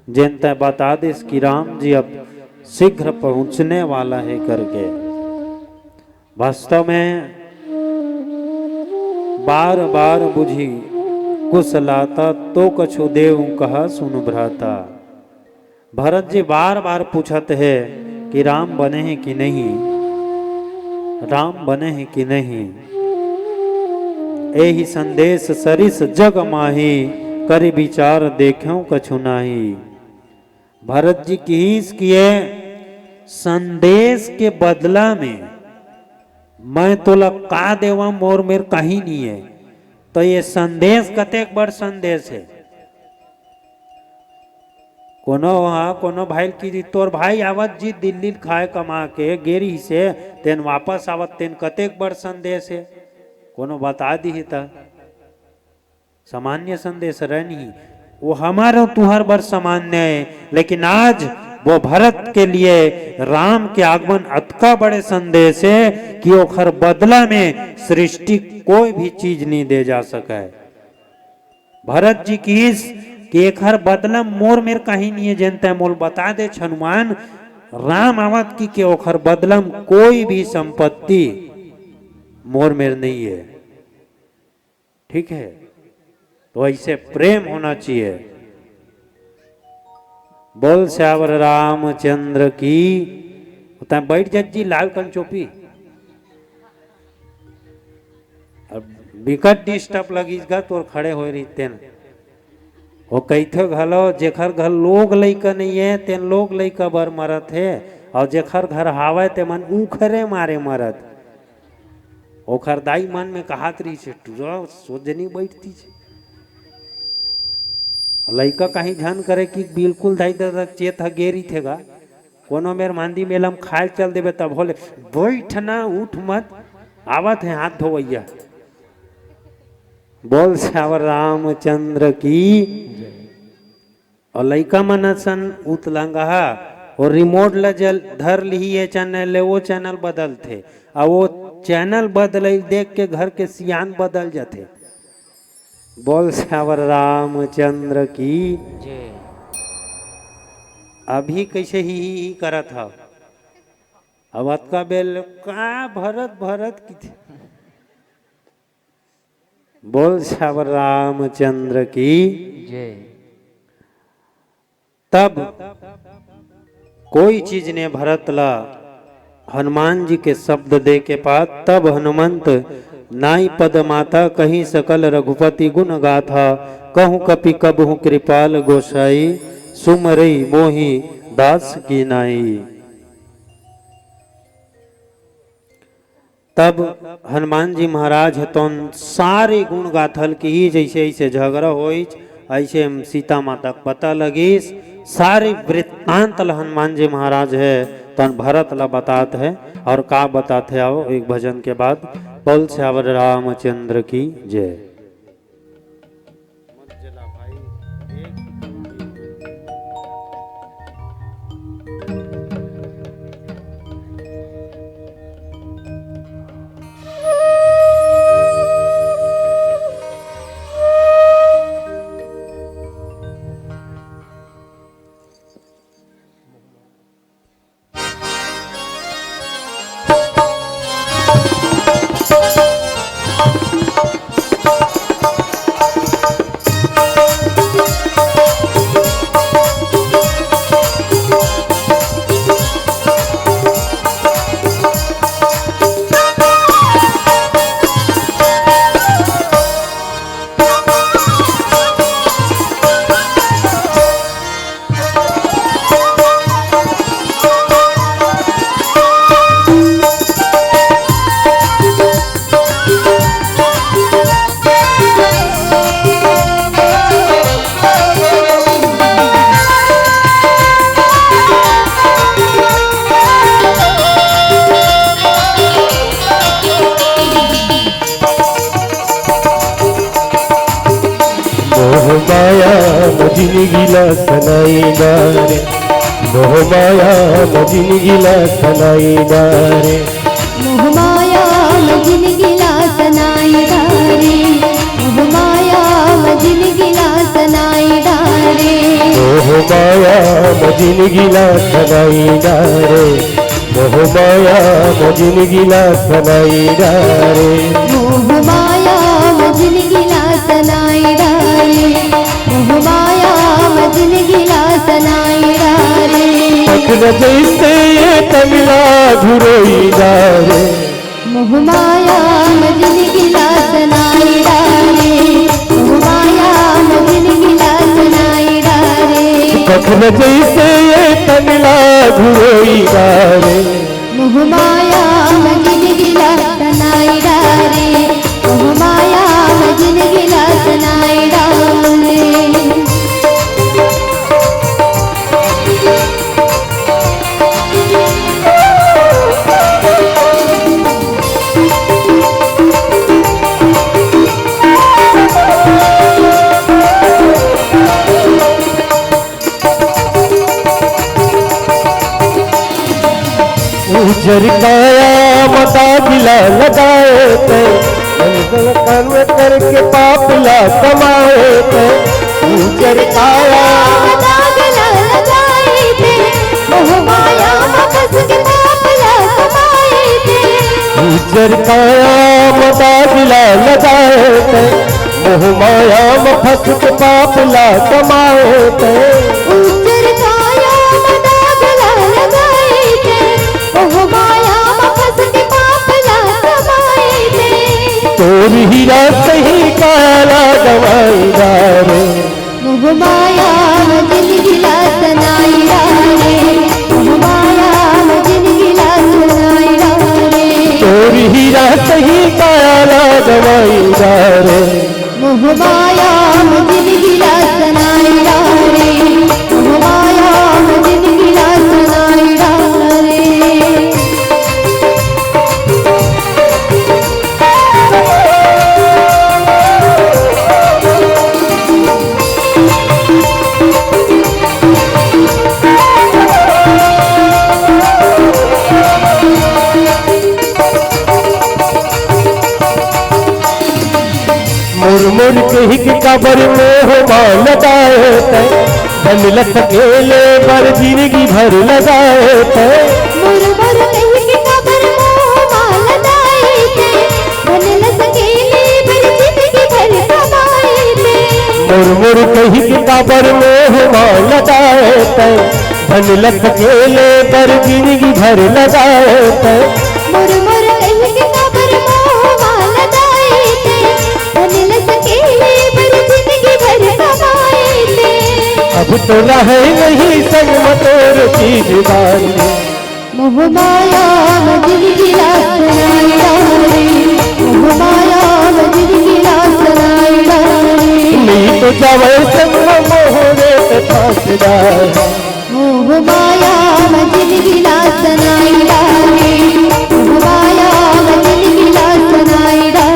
जेन तै बता दिस कि राम जी अब शीघ्र पहुंचने वाला है करके। वास्तव में बार बार बुझी कुशलाता, तो कछु देव कहा सुन भ्राता। भरत जी बार बार पूछत हे कि राम बने हैं कि नहीं, राम बने हैं कि नहीं। एही संदेश सरिस जग माही, करि विचार देखें कछु नाही। भरत जी किहिस कि ये संदेश के बदला में मैं तोला का देवा, मोर मेर कहीं नहीं है। तो ये संदेश कतेक बड़ संदेश है। कोनो हा कोनो भाई ल कि तोर भाई आवत जी दिल्ली ल खाए कमा के गे रिहिसे, तेन वापस आवत, तेन कतेक बड़ संदेश है। कोनो बता दिही त। सामान्य संदेश रहे नहीं, वो हमार अउ तुहर बर सामान्य है, लेकिन आज वो भरत के लिए राम के आगमन अतका बड़े संदेश है कि ओखर बदला में सृष्टि कोई भी चीज नहीं दे जा सके। भरत जी किहिस कि एखर बदला मोर मेर कहीं नहीं है, जेन तै मोल बता दे हनुमान, राम आवत कि के ओखर बदला कोई भी संपत्ति मोर मेर नहीं है। ठीक है, तो ऐसे प्रेम होना चाहिए। बोल सियावर रामचंद्र की। तै बैठ जा जी, लाल कंचोपी। अब बिकट डिस्टर्ब लगिस गा तोर खड़े होए रहिते न। वो कहिथे घलो, जेखर घर लोग लइका नहीं है, तेन लोग लइका बर मरत है, और जेखर घर हावय, ते मन ऊखरे मारे मरत। ओखर दाई मन में कहात रहिस हे, "टुरा सोझ नहीं बैठतिस।" लइका कहीं झन करे कि बिल्कुल दाई ददा चेत ह गे रहिथे गा। कोनो मेर मांदी मेला म खाए चल देबे, तब होले, "बैठ ना, उठ मत, आवत हे हाथ धोवैया।" बोल सियावर रामचंद्र की। और लइका मन असन उतलंगहा, और रिमोट ल जल धर लिही, ये चैनल ले वो चैनल बदलथे, और वो चैनल बदलई देख के घर के सियान बदल जाथे। बोल सियावर रामचंद्र की। जय। अभी कइसे ही, ही, ही करत हव? अब अतका बेल का भरत, भरत किथे? बोल सियावर रामचंद्र की। जय। तब कोई चीज ने भरत ला हनुमान जी के शब्द दे के पात, तब हनुमंत नाई पद माता कही सकल रघुपति गुण गाथा, कहूँ कपि कबहु कृपाल गोसाई, सुमरई मोहि दास की नाई। तब हनुमान जी महाराज ह तोन सारे गुण गाथल कि जैसे ऐसे झगड़ा होइच, ऐसे हम सीता माता के पता लगिस, सारे वृत्तांत ल हनुमान जी महाराज है तोन भरत ला बतात है। और का बतात है, आओ एक भजन के बाद। बोल सियावर रामचंद्र की जय। मोह माया म जिनगी ला सनाई डारे, मोह माया म जिनगी ला सनाई डारे। मोह माया म जिनगी ला सनाई डारे, मोह माया म जिनगी ला सनाई डारे। मोह माया म जिनगी ला सनाई डारे, मोह माया म जिनगी ला सनाई डारे। मोह माया म जिनगी ला सनाई डारे, मोह माया म जिनगी ला सनाई डारे। पखना जैसे ये तन ला घुरोई डारे। मोह माया म जिनगी ला सनाई डारे, मोह माया म जिनगी ला सनाई डारे। पखना जैसे ये तन ला घुरोई डारे। मोह माया म जिनगी ला सनाई डारे, मोह माया म जिनगी ला सनाई डारे। उजर काया म दाग ला लगाए ते, मन गल कर्म करके पाप ला कमाए ते। उजर काया म दाग ला लगाए ते, मोह माया म फंस के पाप ला कमाए ते। उजर काया म दाग ला लगाए ते, मोह माया म फंस के पाप ला कमाए ते। उजर काया म दाग ला लगाए ते, मोह माया म फंस के पाप ला कमाए ते। तोर हीरा सही काला गवाई डारे। मोह माया म जिनगी ला सनाई डारे, मोह माया म जिनगी ला सनाई डारे। तोर हीरा सही काला गवाई डारे। मोह माया म जिनगी ला सनाई डारे, मोह माया म जिनगी ला सनाई डारे। मोर मोर कहि के काबर मोह मा लदाए तैं, धन ल सकेले बर जिनगी भर लदाए तैं। मोर मोर कहि के काबर मोह मा लदाए तैं, धन ल सकेले बर जिनगी भर कमाए तैं। मोर मोर कहि के काबर मोह मा लदाए तैं, धन ल सकेले बर जिनगी भर लदाए तैं। मोर मोर कहि के काबर मोह मा लदाए तैं, धन ल सकेले बर जिनगी भर कमाए तैं। अब तो रहे नहीं संग म तोर चीज बारी। मोह माया म जिनगी ला सनाई डारे, मोह माया म जिनगी ला सनाई डारे। नी तो जावे संग म मोहरे के फांसदार। मोह माया म जिनगी ला सनाई डारे, मोह माया म जिनगी ला सनाई डारे।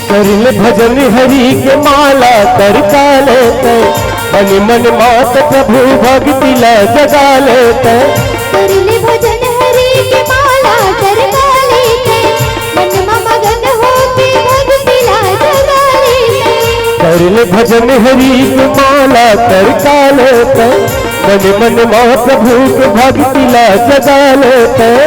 करिल भजन हरि के माला करका ले तैं, मन मन मात प्रभु भक्ति ला जगा ले तैं। करिल भजन हरि के माला करका ले तैं, मन म मगन होके भक्ति ला जगा ले तैं। करिल भजन हरि के माला करका ले तैं, मन मन मा प्रभु के भक्ति ला जगा ले तैं।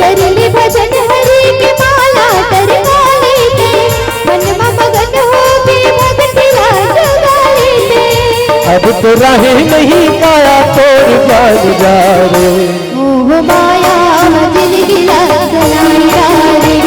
करिल भजन हरि के माला करका ले तैं, मन म मगन होके भक्ति ला जगा ले तैं। अब तो रहे नहीं काया तोर जान जा रे। मोह माया म जिनगी ला सनाई डारे,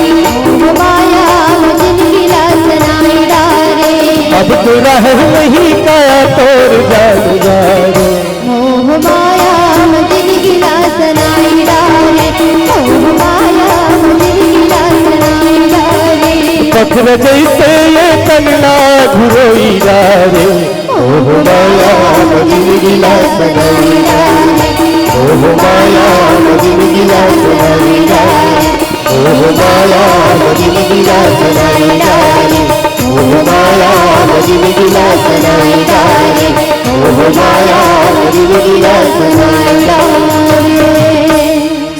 मोह माया म जिनगी ला सनाई डारे। अब तो रहे नहीं काया तोर जान जा रे। मोह माया म जिनगी ला सनाई डारे, मोह माया म जिनगी ला सनाई डारे। पत्थर जैसे ये तन ला घुरोई डारे। मोह माया म जिनगी ला सनाई डारे, मोह माया म जिनगी ला सनाई डारे। मोह माया म जिनगी ला सनाई डारे, मोह माया म जिनगी ला सनाई डारे, मोह माया म जिनगी ला सनाई डारे।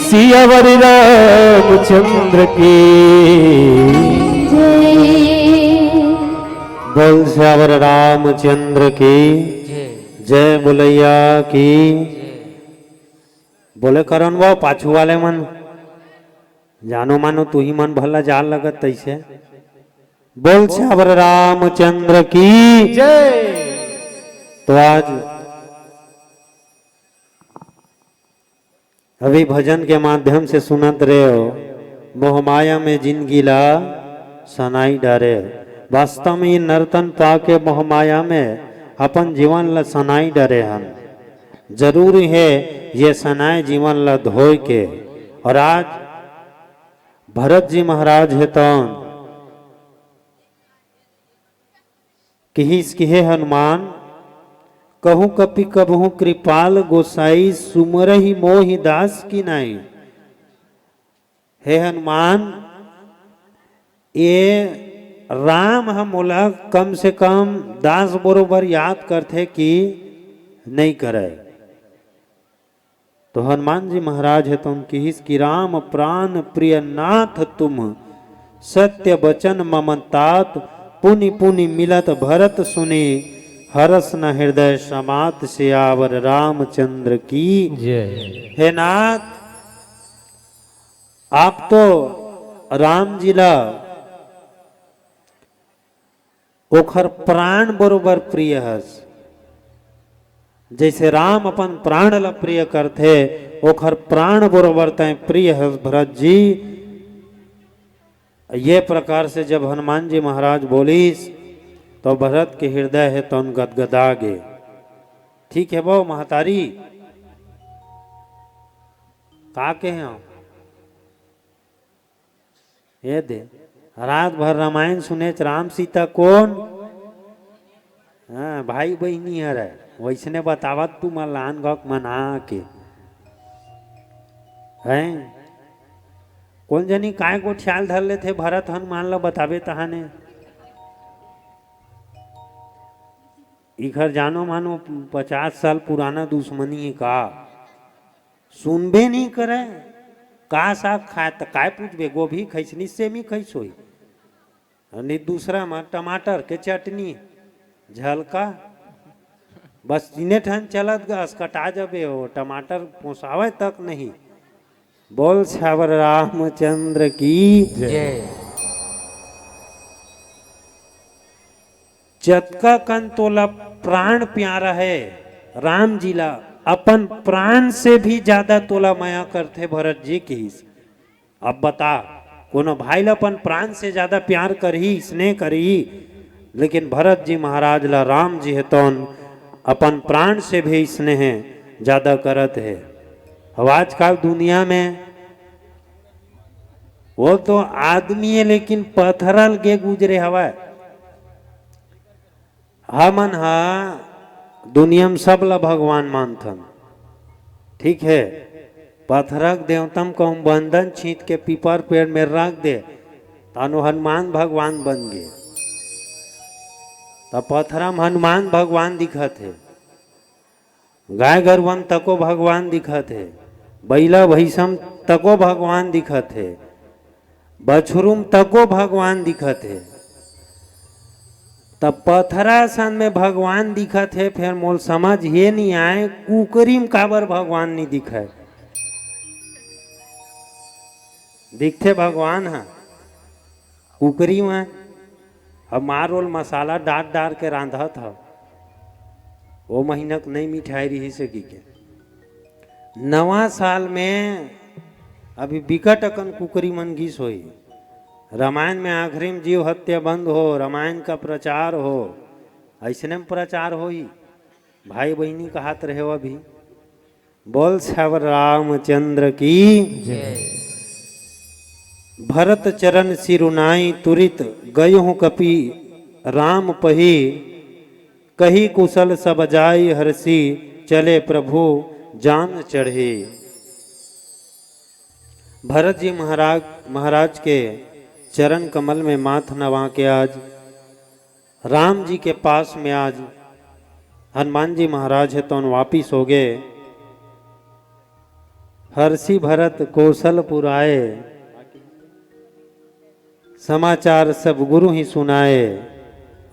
सियावर रामचंद्र की जय। बोल सियावर रामचंद्र की जय। बोलैया की जय। बोले करन वो पाछू वाले मन, जानो मानो तू ही मन भला जान लगत तैसे। बोल सियावर रामचंद्र की जय। तो आज अभी भजन के माध्यम से सुनत रहे हो, मोहमाया में जिनगी ला सनाई डारे। वास्तव में ये नर्तन पाके मोहमाया में अपन जीवन ला सनाई डारे हन। जरूरी है ये सनाए जीवन ला धोए के। और आज भरत जी महाराज हे तौन किहिस कि हे हनुमान, कहूँ कपि कबहूँ कृपाल गोसाई, सुमरहि मोहि दास की नाई। हे हनुमान, ये राम ह मोला कम से कम दास बरोबर याद करथे कि नइ करय? तो हनुमान जी महाराज हे तौन किहिस कि राम प्राण प्रिय नाथ तुम, सत्य बचन मम तात, पुनि पुनि मिलत भरत सुनि, हरस न हृदय समात। सियावर रामचंद्र की जय। हे नाथ, आप तो राम जी ला ओखर प्राण बरोबर प्रिय हस। जैसे राम अपन प्राण ला प्रिय करथे, ओखर प्राण बरोबर तैं प्रिय हस भरत जी। ये प्रकार से जब हनुमान जी महाराज बोलिस, तो भरत के हृदय हे तौन गदगदा गे। ठीक हे बो महतारी, का कहे हम? ये दे, रात भर रामायण सुनेच, राम सीता कोन? हाँ, भाई बहिनी हरे, वैसने बतावत तू मन लान गौक मना के। हैं? कोन जनी काय गोठियाल धर लेथे भरत हनुमान ल बताबे तहाने। इखर जानो मानो पचास साल पुराना दुश्मनी हे का? सुनबे नहीं करे। का साग खाए त काय पूछबे? गोभी खैसनी सेमी खैस होई। नहीं दूसरा में टमाटर के चटनी, झलका, बस तीने ठन चलत गा, असकटा जबे हो, टमाटर पोसावे तक नहीं। बोल छावर रामचंद्र की। जय। जतका कन तोला प्राण प्यारा है राम जी ला, अपन प्राण से भी ज्यादा तोला मया करथे भरत जी किहिस। अब बता, कोनो भाई ला अपन प्राण से ज्यादा प्यार करही, स्नेह करही? लेकिन भरत जी महाराज ला राम जी हे तौन अपन प्राण से भी स्नेह ज्यादा करत हे। अब आजकल दुनिया में वो तो आदमी है, लेकिन पथरल गे गुजरे हवय। हमन ह दुनिया म सब ल भगवान मानथन, ठीक हे। पथरा के देवता म कहूँ बंदन छींच के पीपर पेड़ में रख दे, तानो हनुमान भगवान बन गे। त पथरा म हनुमान भगवान दिखत हे, गाय गरुवन तको भगवान दिखत हे, बइला भैसम तको भगवान दिखत हे, बछरूम तको भगवान दिखत हे। त पथरा सन में भगवान दिखत हे, फेर मोल समझ ये नहीं आए, कुकरी म काबर भगवान नहीं दिखय? दिखथे भगवान ह कुकरी म। अब मार ओल मसाला डार डार के रांधत हव, ओ महीना के नई मिठाई रिहिस हे कि के। नवा साल में अभी बिकट अकन कुकरी मन गिस होई। रामायण में आखिरी में जीव हत्या बंद हो, रामायण का प्रचार हो, अइसने में प्रचार होई। भाई बहिनी कहत रहे हो अभी। बोल छावर रामचंद्र की। जय। भरत चरण सिरुनाई तुरित गयो कपि राम पही। कही कुशल सब जाई हरसी चले प्रभु जान चढ़े। भरत जी महाराज, महाराज के चरण कमल में माथ नवा के आज राम जी के पास में आज हनुमान जी महाराज हे तौन वापिस हो गए। हरसी भरत कोसल पुराए, समाचार सब गुरु ही सुनाए।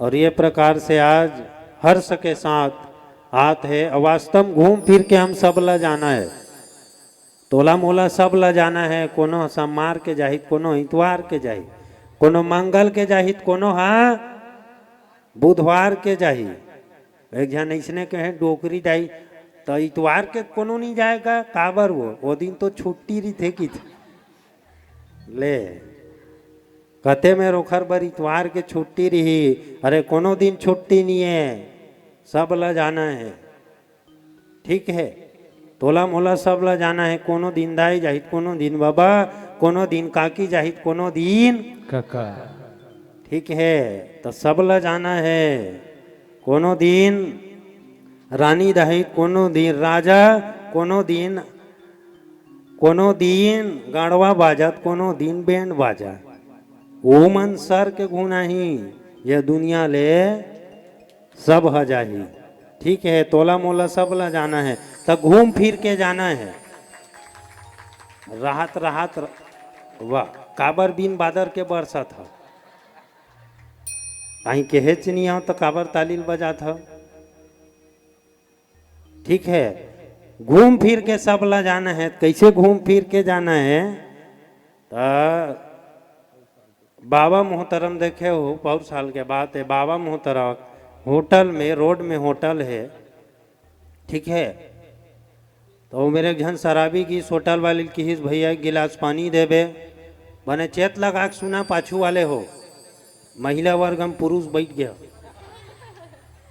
और ये प्रकार से आज हर्ष के साथ आत हे। और वास्तव में घूम फिर के हम सब ला जाना है, तोला मोला सब ला जाना है। कोनो सोमवार के जाही, कोनो इतवार के जाही, कोनो मंगल के जाही, कोनो हा बुधवार के जाही। एक झन अइसने कहे डोकरी दाई, त इतवार के कोनो नहीं जाएगा, काबर वो, वो दिन तो छुट्टी रहिथे किथे। ले, कते में ओखर बर इतवार के छुट्टी रही। अरे कोनो दिन छुट्टी नहीं है, सब ला जाना है, ठीक है। तोला मोला सब ला जाना है, कोनो दिन दाई जाही, कोनो दिन बाबा, कोनो दिन काकी जाही, कोनो दिन कका। ठीक है, त सब ला जाना है। कोनो दिन रानी दाही, कोनो दिन राजा, कोनो दिन, कोनो दिन गाड़वा बाजत, कोनो दिन बैंड बाजा। ओमन सर के घुनाही, ये दुनिया ले सब ह जाही। ठीक है, तोला मोला सब ला जाना है, त घूम फिर के जाना है। राहत राहत र-, वाह, काबर बिन बादर के बरसत ह? कहीं केहेच नहीं हो त काबर ताली ल बजात ह? ठीक है, घूम फिर के सब ला जाना है। कैसे घूम फिर के जाना है? त बाबा मोहतरम देखे हो, बहुत साल के बात है, बाबा मोहतरम होटल में, रोड में होटल है, ठीक है। तो मेरे एक झन शराबी गिस होटल वाले ल किहिस, "भैया एक गिलास पानी देबे।" बने चेत लगा के सुना, पाछू वाले हो, महिला वर्ग में पुरुष बैठ गया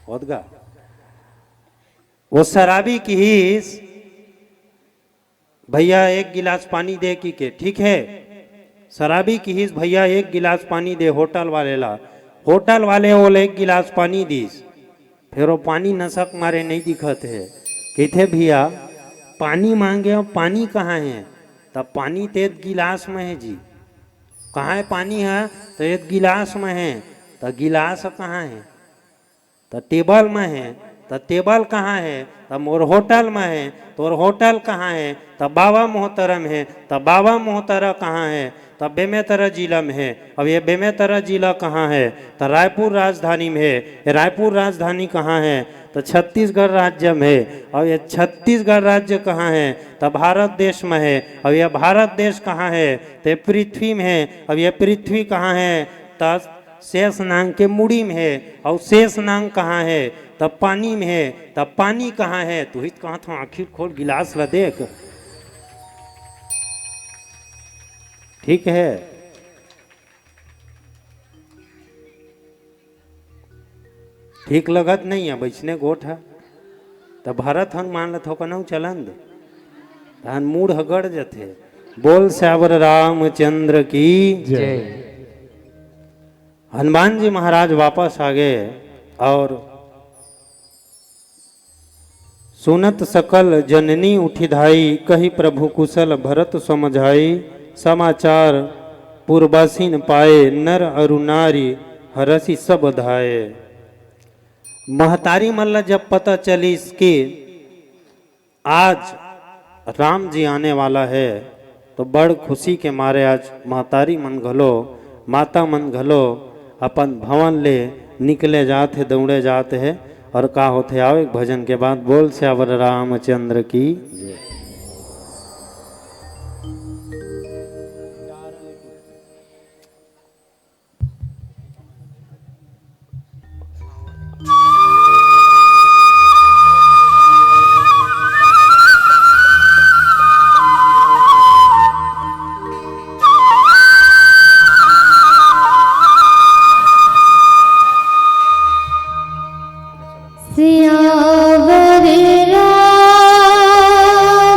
होत गा। वो शराबी किहिस, "भैया एक गिलास पानी दे" कि के, ठीक है। शराबी किहिस, "भैया एक गिलास पानी दे" होटल वाले ला। होटल वाले ओला एक गिलास पानी दिस। फिर वो पानी नशक मारे नहीं दिखत है। कहते, "भैया पानी मांगे हो, पानी कहाँ है?" त पानी त एदे गिलास म हे जी। कहाँ हे पानी ह? त एदे गिलास म हे। त गिलास कहाँ हे? त टेबल म हे। त टेबल कहाँ हे? त मोर होटल म हे। तोर होटल कहाँ हे? त बाबा मोहतरम हे। त बाबा मोहतरम कहाँ हे? त बेमेतरा जिला म हे। अब ये बेमेतरा जिला कहाँ हे? त रायपुर राजधानी म हे। ये रायपुर राजधानी कहाँ हे? त छत्तीसगढ़ राज्य म हे। अब ये छत्तीसगढ़ राज्य कहाँ हे? त भारत देश म हे। अब ये भारत देश कहाँ हे? त पृथ्वी म हे। अब ये पृथ्वी कहाँ हे? त शेष नांग के मुड़ी म हे। अउ शेष नांग कहाँ हे? त पानी म हे। त पानी कहाँ हे? तुही त कहत हंव, आँखी खोल, गिलास ल देख। ठीक हे, ठीक लगत नइ हे बइसने गोठ ह। त भरत हन मान ल थोकनहू चलन दे, तहन मूड़ ह गड़ जथे। बोल सियावर रामचंद्र की। जय। हनुमान जी महाराज वापस आ गए और सुनत सकल जननी उठि धाई, कहि प्रभु कुशल भरत समझाई। समाचार पुरबासिन पाए, नर अरु नारी हरषि सब धाए। महतारी मन ल जब पता चलिस कि आज राम जी आने वाला हे, तो बड़ खुशी के मारे आज महतारी मन घलो, माता मन घलो अपन भवन ले निकले जात हे, दौड़े जात हे। और का होथे, आओ एक भजन के बाद। बोल सियावर रामचंद्र की जय। सियावर राम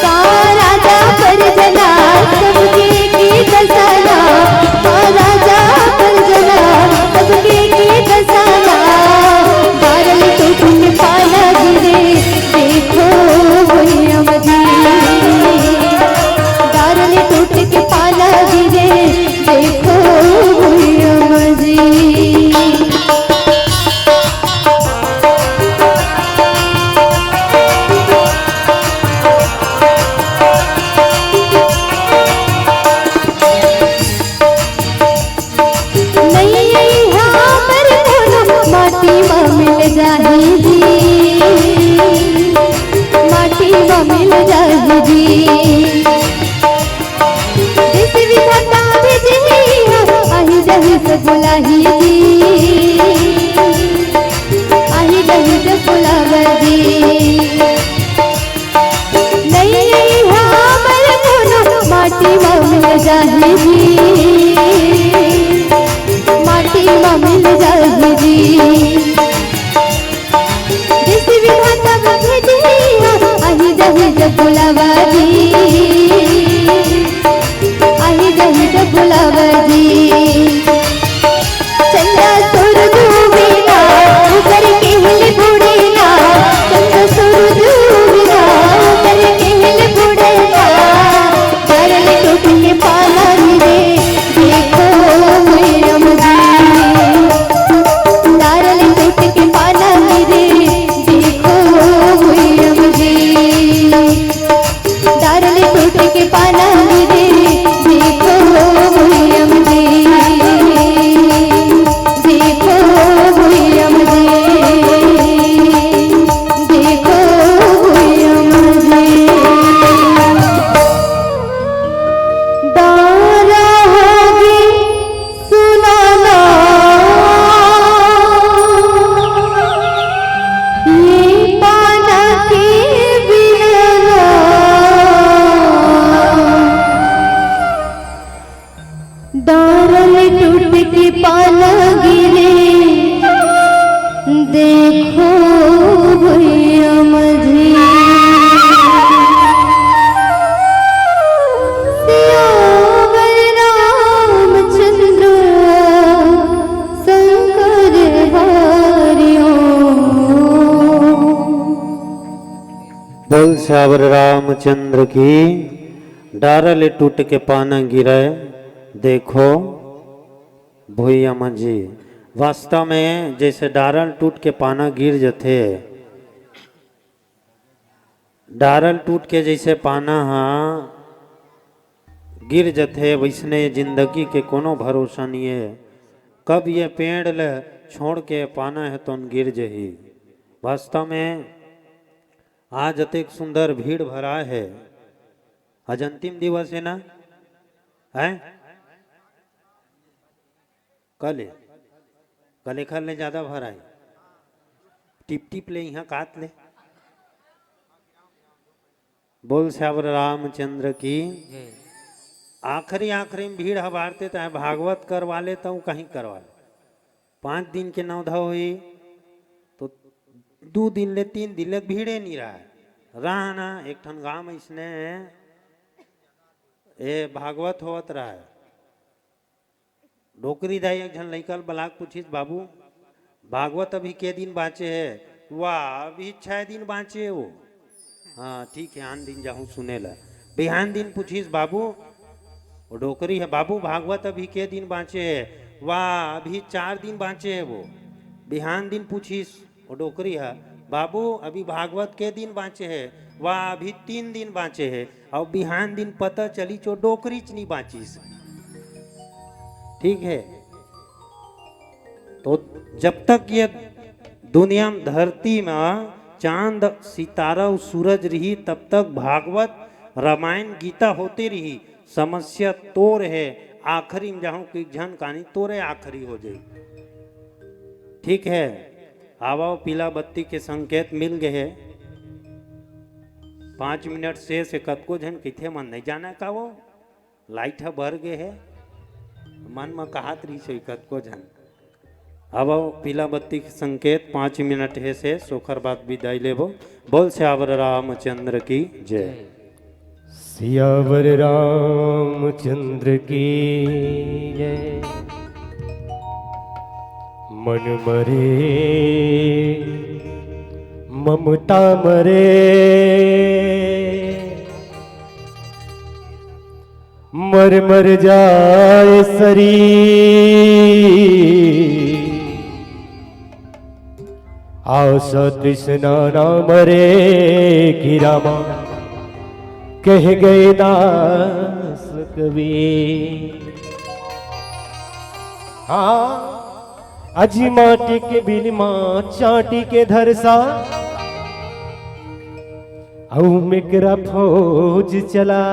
का राजा परजना सबके की दसना, का राजा परजना सबके की दसना। डारल टूट के पाना गिरे, देखो भुइयां मजी। डारल टूट के पाना गिरे, देखो भुइयां मजी। नैया हमर कोनो माटी म मिल जाही जी, माटी म मिल जाही जी। देश विधाता भी जी, आही जाही से बुलाही जी, आही जाही से बुलावा जी। नैया हमर कोनो माटी म मिल जाही जी, माटी म मिल जाही जी। देश विधाता भेजी, आही जाही जब बुलावा जी, आही जाही जब बुलावा जी। चंदा सूरज उगे ना, उतर के हिल बूढ़े ना। चंदा सूरज उगे ना, उतर के हिल बूढ़े ना। डारल टूट के पाना गिरे, देखो भुइयां मजी। डारल टूट के पाना गिरे, देखो भुइयां मजी। डारल टूट के पाना गिरे, देखो भुइयां मजी। देखो भुइयां मजी। देखो भुइयां मजी। डारा होगे सुनाना, ये पाना के बिनना। डारल टूट के पाना गिरे, देखो भुइयां मजी। सियावर रामचंद्र शंकर हरिओ। बोल सियावर रामचंद्र की। डारल टूट के पाना गिरे, देखो भुइयां मजी। वास्तव में जैसे डारल टूट के पाना गिर जथे, डारल टूट के जैसे पाना हा गिर जथे, वैसने जिंदगी के कोनो भरोसा नहीं है। कब ये पेड़ ल छोड़ के पाना है तो गिर जही। वास्तव में आज अतेक सुंदर भीड़ भरा है, आज अंतिम दिवस है ना, है? कल है, कल एखर ले ज्यादा भराही। टिप टिप ले इहाँ कात ले। बोल सियावर रामचंद्र की। जय। आखिरी, आखिरी में भीड़ ह बाढ़थे, चाहे भागवत करवा ले, तहूँ कहीं करवा ले। पाँच दिन के नवधा होही, तो दू दिन ले, तीन दिन ले भीड़े नहीं रहे। रहना, एक ठन गाँव में इसने, ए, भागवत होवत रहे। डोकरी दाई एक झन लइका ल बलाक पूछिस, "बाबू, भागवत अभी के दिन बाँचे हे?" "वाह, अभी छह दिन बाँचे हे वो।" "हाँ, ठीक है, आन दिन जाहूँ सुने ला।" बिहान दिन पूछिस, "बाबू," वो डोकरी है, "बाबू, भागवत अभी के दिन बाँचे हे?" "वाह, अभी चार दिन बाँचे हे वो।" बिहान दिन पूछिस, ओ डोकरी ह, "बाबू, अभी भागवत के दिन बाँचे हे?" "वाह, अभी तीन दिन बाँचे हे।" अउ बिहान दिन पता चलिस ओ डोकरीच नी बाँचिस। ठीक है, तो जब तक ये दुनिया में, धरती में चांद, सितारा अउ सूरज रही, तब तक भागवत, रामायण, गीता होते रही। समस्या तोर हे, आखिरी में जाहूँ कि झन कानी तोरे आखिरी हो जाई। ठीक है, आवव, पीला बत्ती के संकेत मिल गए हे। पाँच मिनट शेष हे, कतको झन कहिथे, "मन नहीं जाना का वो, लाइट ह बर गए हे।" मन म कहत रहिस हे कतको झन। अब पीला बत्ती के संकेत, पाँच मिनट हे से, ओखर बाद विदाई लेबो। बोल सियावर रामचंद्र की जय। सियावर रामचंद्र की जय। मन मरे ममता मरे, मर मर जाए शरीर, आशा तृष्णा ना मरे कि रामा, कह गए दास कबीर। हाँ, अजी माटी के बिलिमा चाटी के धरसा, अउ मेकरा फौज चला,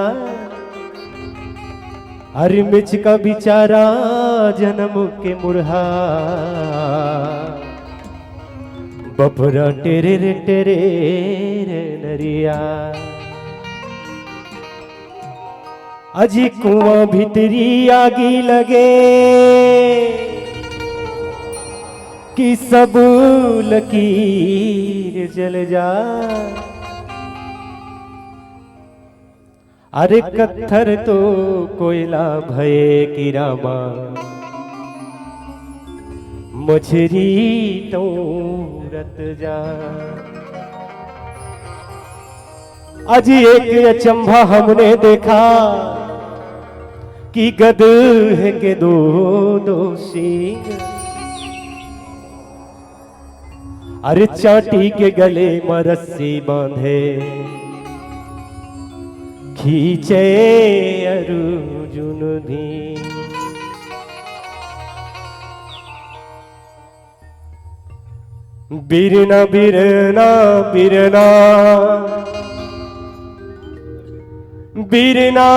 अरे मिचका बिचारा जनम के मुरहा, बपरा टेरे रे टेरे रे नरिया। अजी कुआं भीतरी आगी लगे कि सब लकीर जल जा। अरे कत्थर तो कोयला भये कि रामा, मछरी तो रत जा। अजी एक अचंभा हमने देखा कि गदहे के दो दो सींग। अरे चाटी के गले म रस्सी बांधे, खींचे अरुजुन भी। बिरना बिरना बिरना, बिरना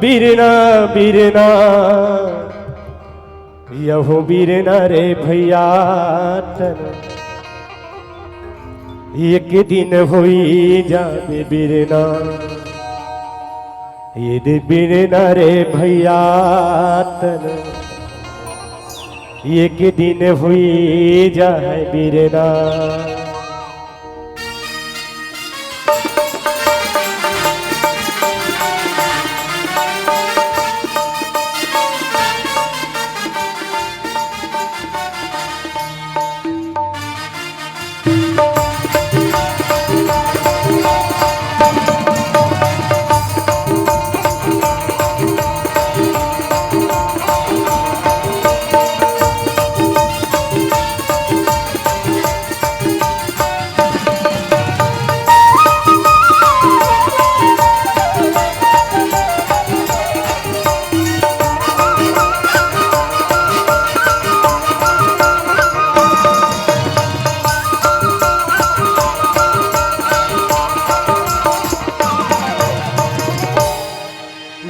बिरना बिरना, यहो बिरना रे भैया तन, एक दिन होई जाबे बिरना। ये दे बिरना रे भैया तन, एक दिन हुई जाए बिरना।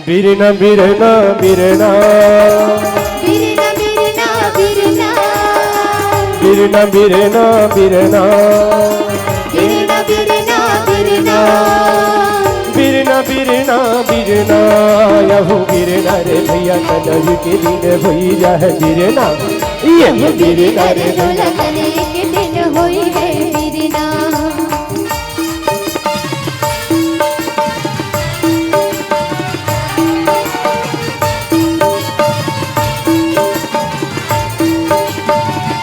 बिरना बिरना बिरना। बिरना बिरना बिरना। बिरना बिरना बिरना। बिरना बिरना बिरना। बिरना बिरना बिरना। यहू बिरना रे भैया, कनई के दिन होई जाए बिरना। ये बिरना रे भैया। एक दिन होई है बिरना।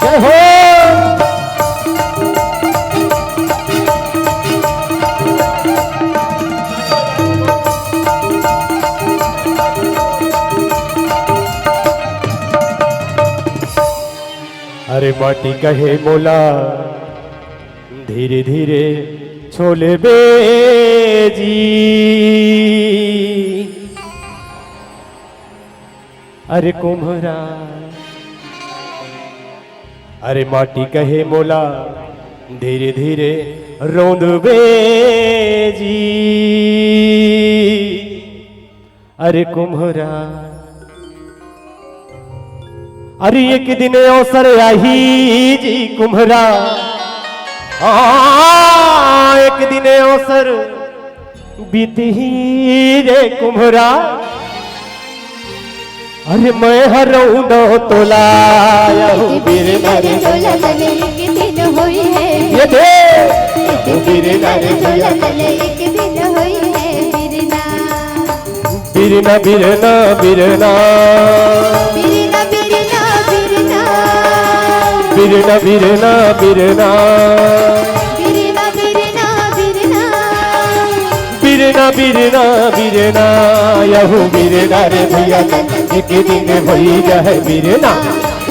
जय हो। अरे माटी कहे मोला धीरे धीरे छोले बेजी। अरे कुम्हरा, अरे माटी कहे मोला धीरे धीरे रोंद बेजी। अरे कुम्हरा, अरे एक दिन अवसर आही जी कुम्हरा, हाँ, एक दिन अवसर बीतही रे कुम्हरा। अरे मैं हरौंदो तोला, यहू बिरना रे झोला तले एक दिन होई है। ये दे। यहू बिरना रे झोला तले एक दिन होई है बिरना। बिरना, बिरना, बिरना। बिरना, बिरना, बिरना। बिरना, बिरना, बिरना। बिरना, बिरना, बिरना। बिरना, बिरना, बिरना, यहू बिरना रे भैया तन, एक दिन होई जाए बिरना।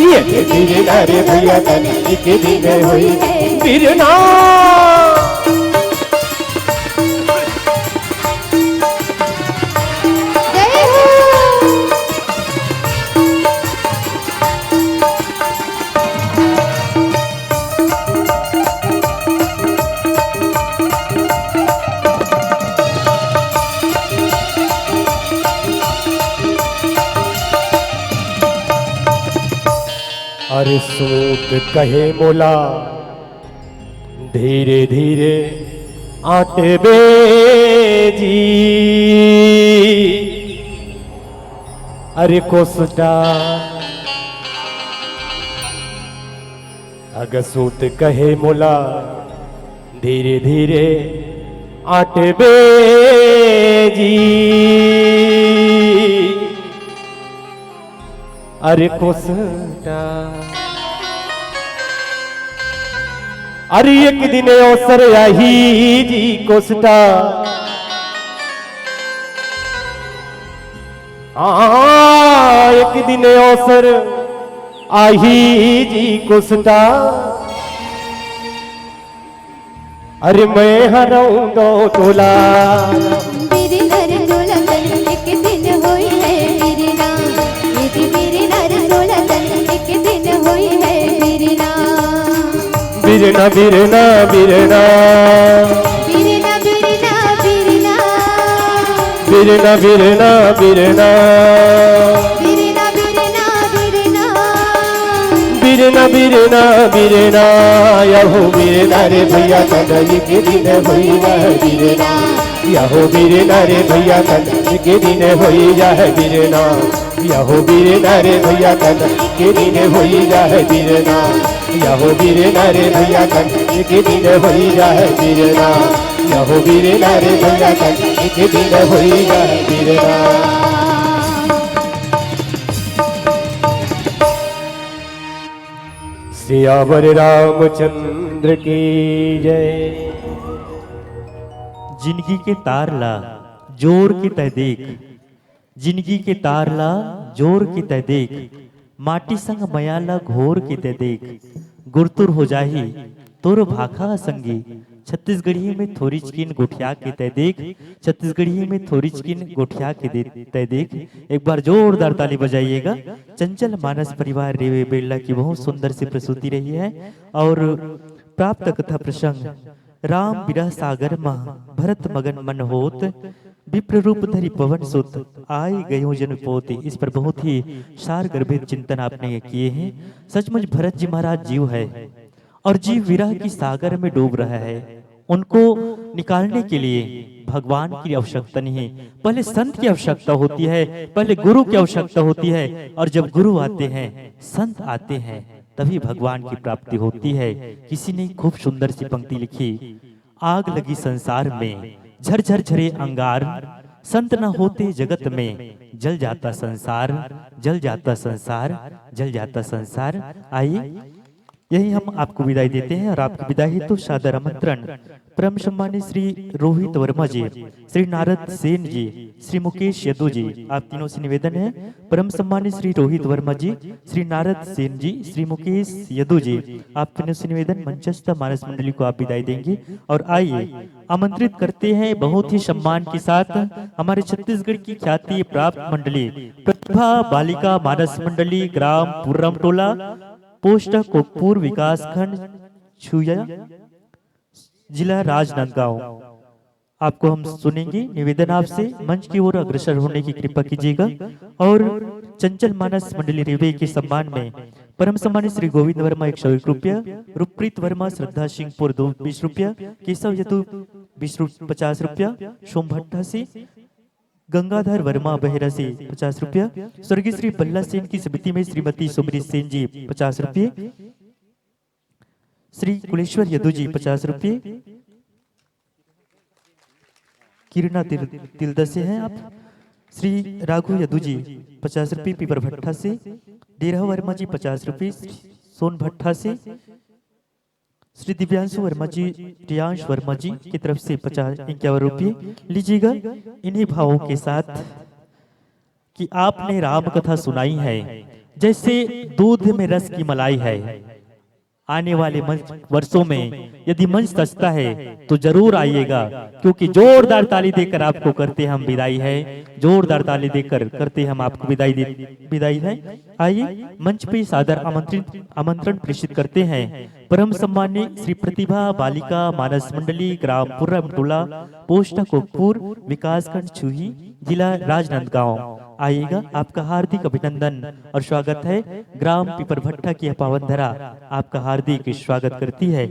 ये बिरना रे भैया तन, एक दिन होई जाए बिरना। जय हो। अरे सूत कहे मोला, धीरे धीरे आटबे जी। अरे कोसटा, अगर सूत कहे मोला, धीरे धीरे आटबे जी। अरे कोसटा, अरे एक दिन अवसर आही जी कोसटा। हाँ, एक दिन अवसर आही जी कोसटा। अरे मैं हरौंदो तोला। बिरना रे झोला तले एक दिन होई है बिरना। ये भी बिरना रे झोला तले एक दिन होई है बिरना। बिरना, बिरना, बिरना। बिरना, बिरना, बिरना। बिरना, बिरना, बिरना। बिरना, बिरना, बिरना। बिरना, बिरना, बिरना, यहू बिरना रे भैया तन एक दिन होई जाए बिरना। यहू बिरना रे भैया तन एक दिन होई जाए बिरना। यहू बिरना रे भैया तन एक दिन होई जाए बिरना। यहू बिरना रे भैया तन एक दिन होई जाए बिरना। यहू बिरना रे भैया तन एक दिन होई जाए बिरना। सियावर रामचंद्र की जय। जिनगी के तार ला जोर के तय देख, जिनगी के तार ला जोर के तय देख, माटी संग मया ला घोर के तय देख, गुरतुर हो जाही तोर भाखा संगी। छत्तीसगढ़ी में थोरिचकिन गोठिया के तय देख, छत्तीसगढ़ी में थोरिचकिन गोठिया के दे-, तय देख। एक बार जोरदार ताली बजाइएगा। चंचल मानस परिवार रेवे बेलड़ा की बहुत सुंदर सी प्रस्तुति रही है और प्राप्त कथा प्रसंग राम बिरह सागर मह भरत मगन मन होत, विप्र रूप धरि पवन सुत आए गयो जन पोत। इस पर बहुत ही सार गर्भित चिंतन आपने किए हैं। सचमुच भरत जी महाराज जीव है और जीव विरह की सागर में डूब रहा है। उनको निकालने के लिए भगवान की आवश्यकता नहीं है, पहले संत की आवश्यकता होती है, पहले गुरु की आवश्यकता होती है। और जब गुरु आते हैं, संत आते हैं, तभी भगवान की प्राप्ति होती है। किसी ने खूब सुंदर सी पंक्ति लिखी, आग लगी संसार में, झरझर झरे अंगार, संत न होते जगत में, जल जाता संसार, जल जाता संसार, जल जाता संसार। आइए, यही हम आपको विदाई देते हैं और आपकी विदाई हेतु सादर आमंत्रण परम सम्मानित श्री रोहित वर्मा जी, श्री नारद सेन जी, श्री मुकेश यदु जी, आप तीनों से निवेदन है। परम सम्मानित श्री रोहित वर्मा जी, श्री नारद सेन जी, श्री मुकेश यदु जी, आप तीनों से निवेदन, मंचस्थ मानस मंडली को आप विदाई देंगे। और आइए, आमंत्रित करते हैं बहुत ही सम्मान के साथ हमारे छत्तीसगढ़ की ख्याति प्राप्त मंडली प्रतिभा बालिका मानस मंडली, ग्राम पुर्रम टोला, पोस्ट कोकपुर, विकासखंड छुया, जिला राजनांदगांव। आपको हम सुनेंगे। निवेदन आपसे, मंच की ओर अग्रसर होने की कृपा कीजिएगा। और चंचल मानस मंडली रेवे के सम्मान में परम सम्मानित श्री गोविंद वर्मा एक सौ एक रुपया, रूपप्रीत वर्मा श्रद्धा सिंहपुर दो बीस रुपया, केशव यदु बीस रु-, पचास रुपया, सोम भट्टा से गंगाधर वर्मा बहेरा से पचास रुपया, स्वर्गीय श्री बल्ला सेन की स्मृति में श्रीमती सुमरी सेन जी पचास रुपये, श्री कुलेश्वर यदु जी पचास रुपये, किरणा तिल-, तिलदा से हैं आप, श्री राघु यदु जी पचास रुपये पीपर भट्ठा से, डेरहा वर्मा जी पचास रुपये सोन भट्ठा से, श्री दिव्यांशु वर्मा जी, प्रियांश वर्मा जी की तरफ से पचास, इक्यावन रुपये लीजिएगा। इन्हीं भावों के साथ कि आपने राम कथा सुनाई है, जैसे दूध में रस की मलाई है। आने वाले मंच, वर्षों में यदि मंच सजता है तो जरूर आइएगा, क्योंकि जोरदार ताली देकर आपको करते हम विदाई है, जोरदार ताली देकर करते हम आपको विदाई दे, विदाई है। आइए, मंच पे सादर आमंत्रित, आमंत्रण प्रेषित करते हैं परम सम्माननीय श्री प्रतिभा बालिका मानस मंडली, ग्राम पुर्रम टोला, पोस्ट कोकपुर, विकासखंड छुही, जिला राजनांदगांव। आइएगा, आपका हार्दिक अभिनंदन और स्वागत है। ग्राम पीपर भट्ठा की यह पावन धरा आपका हार्दिक स्वागत करती है।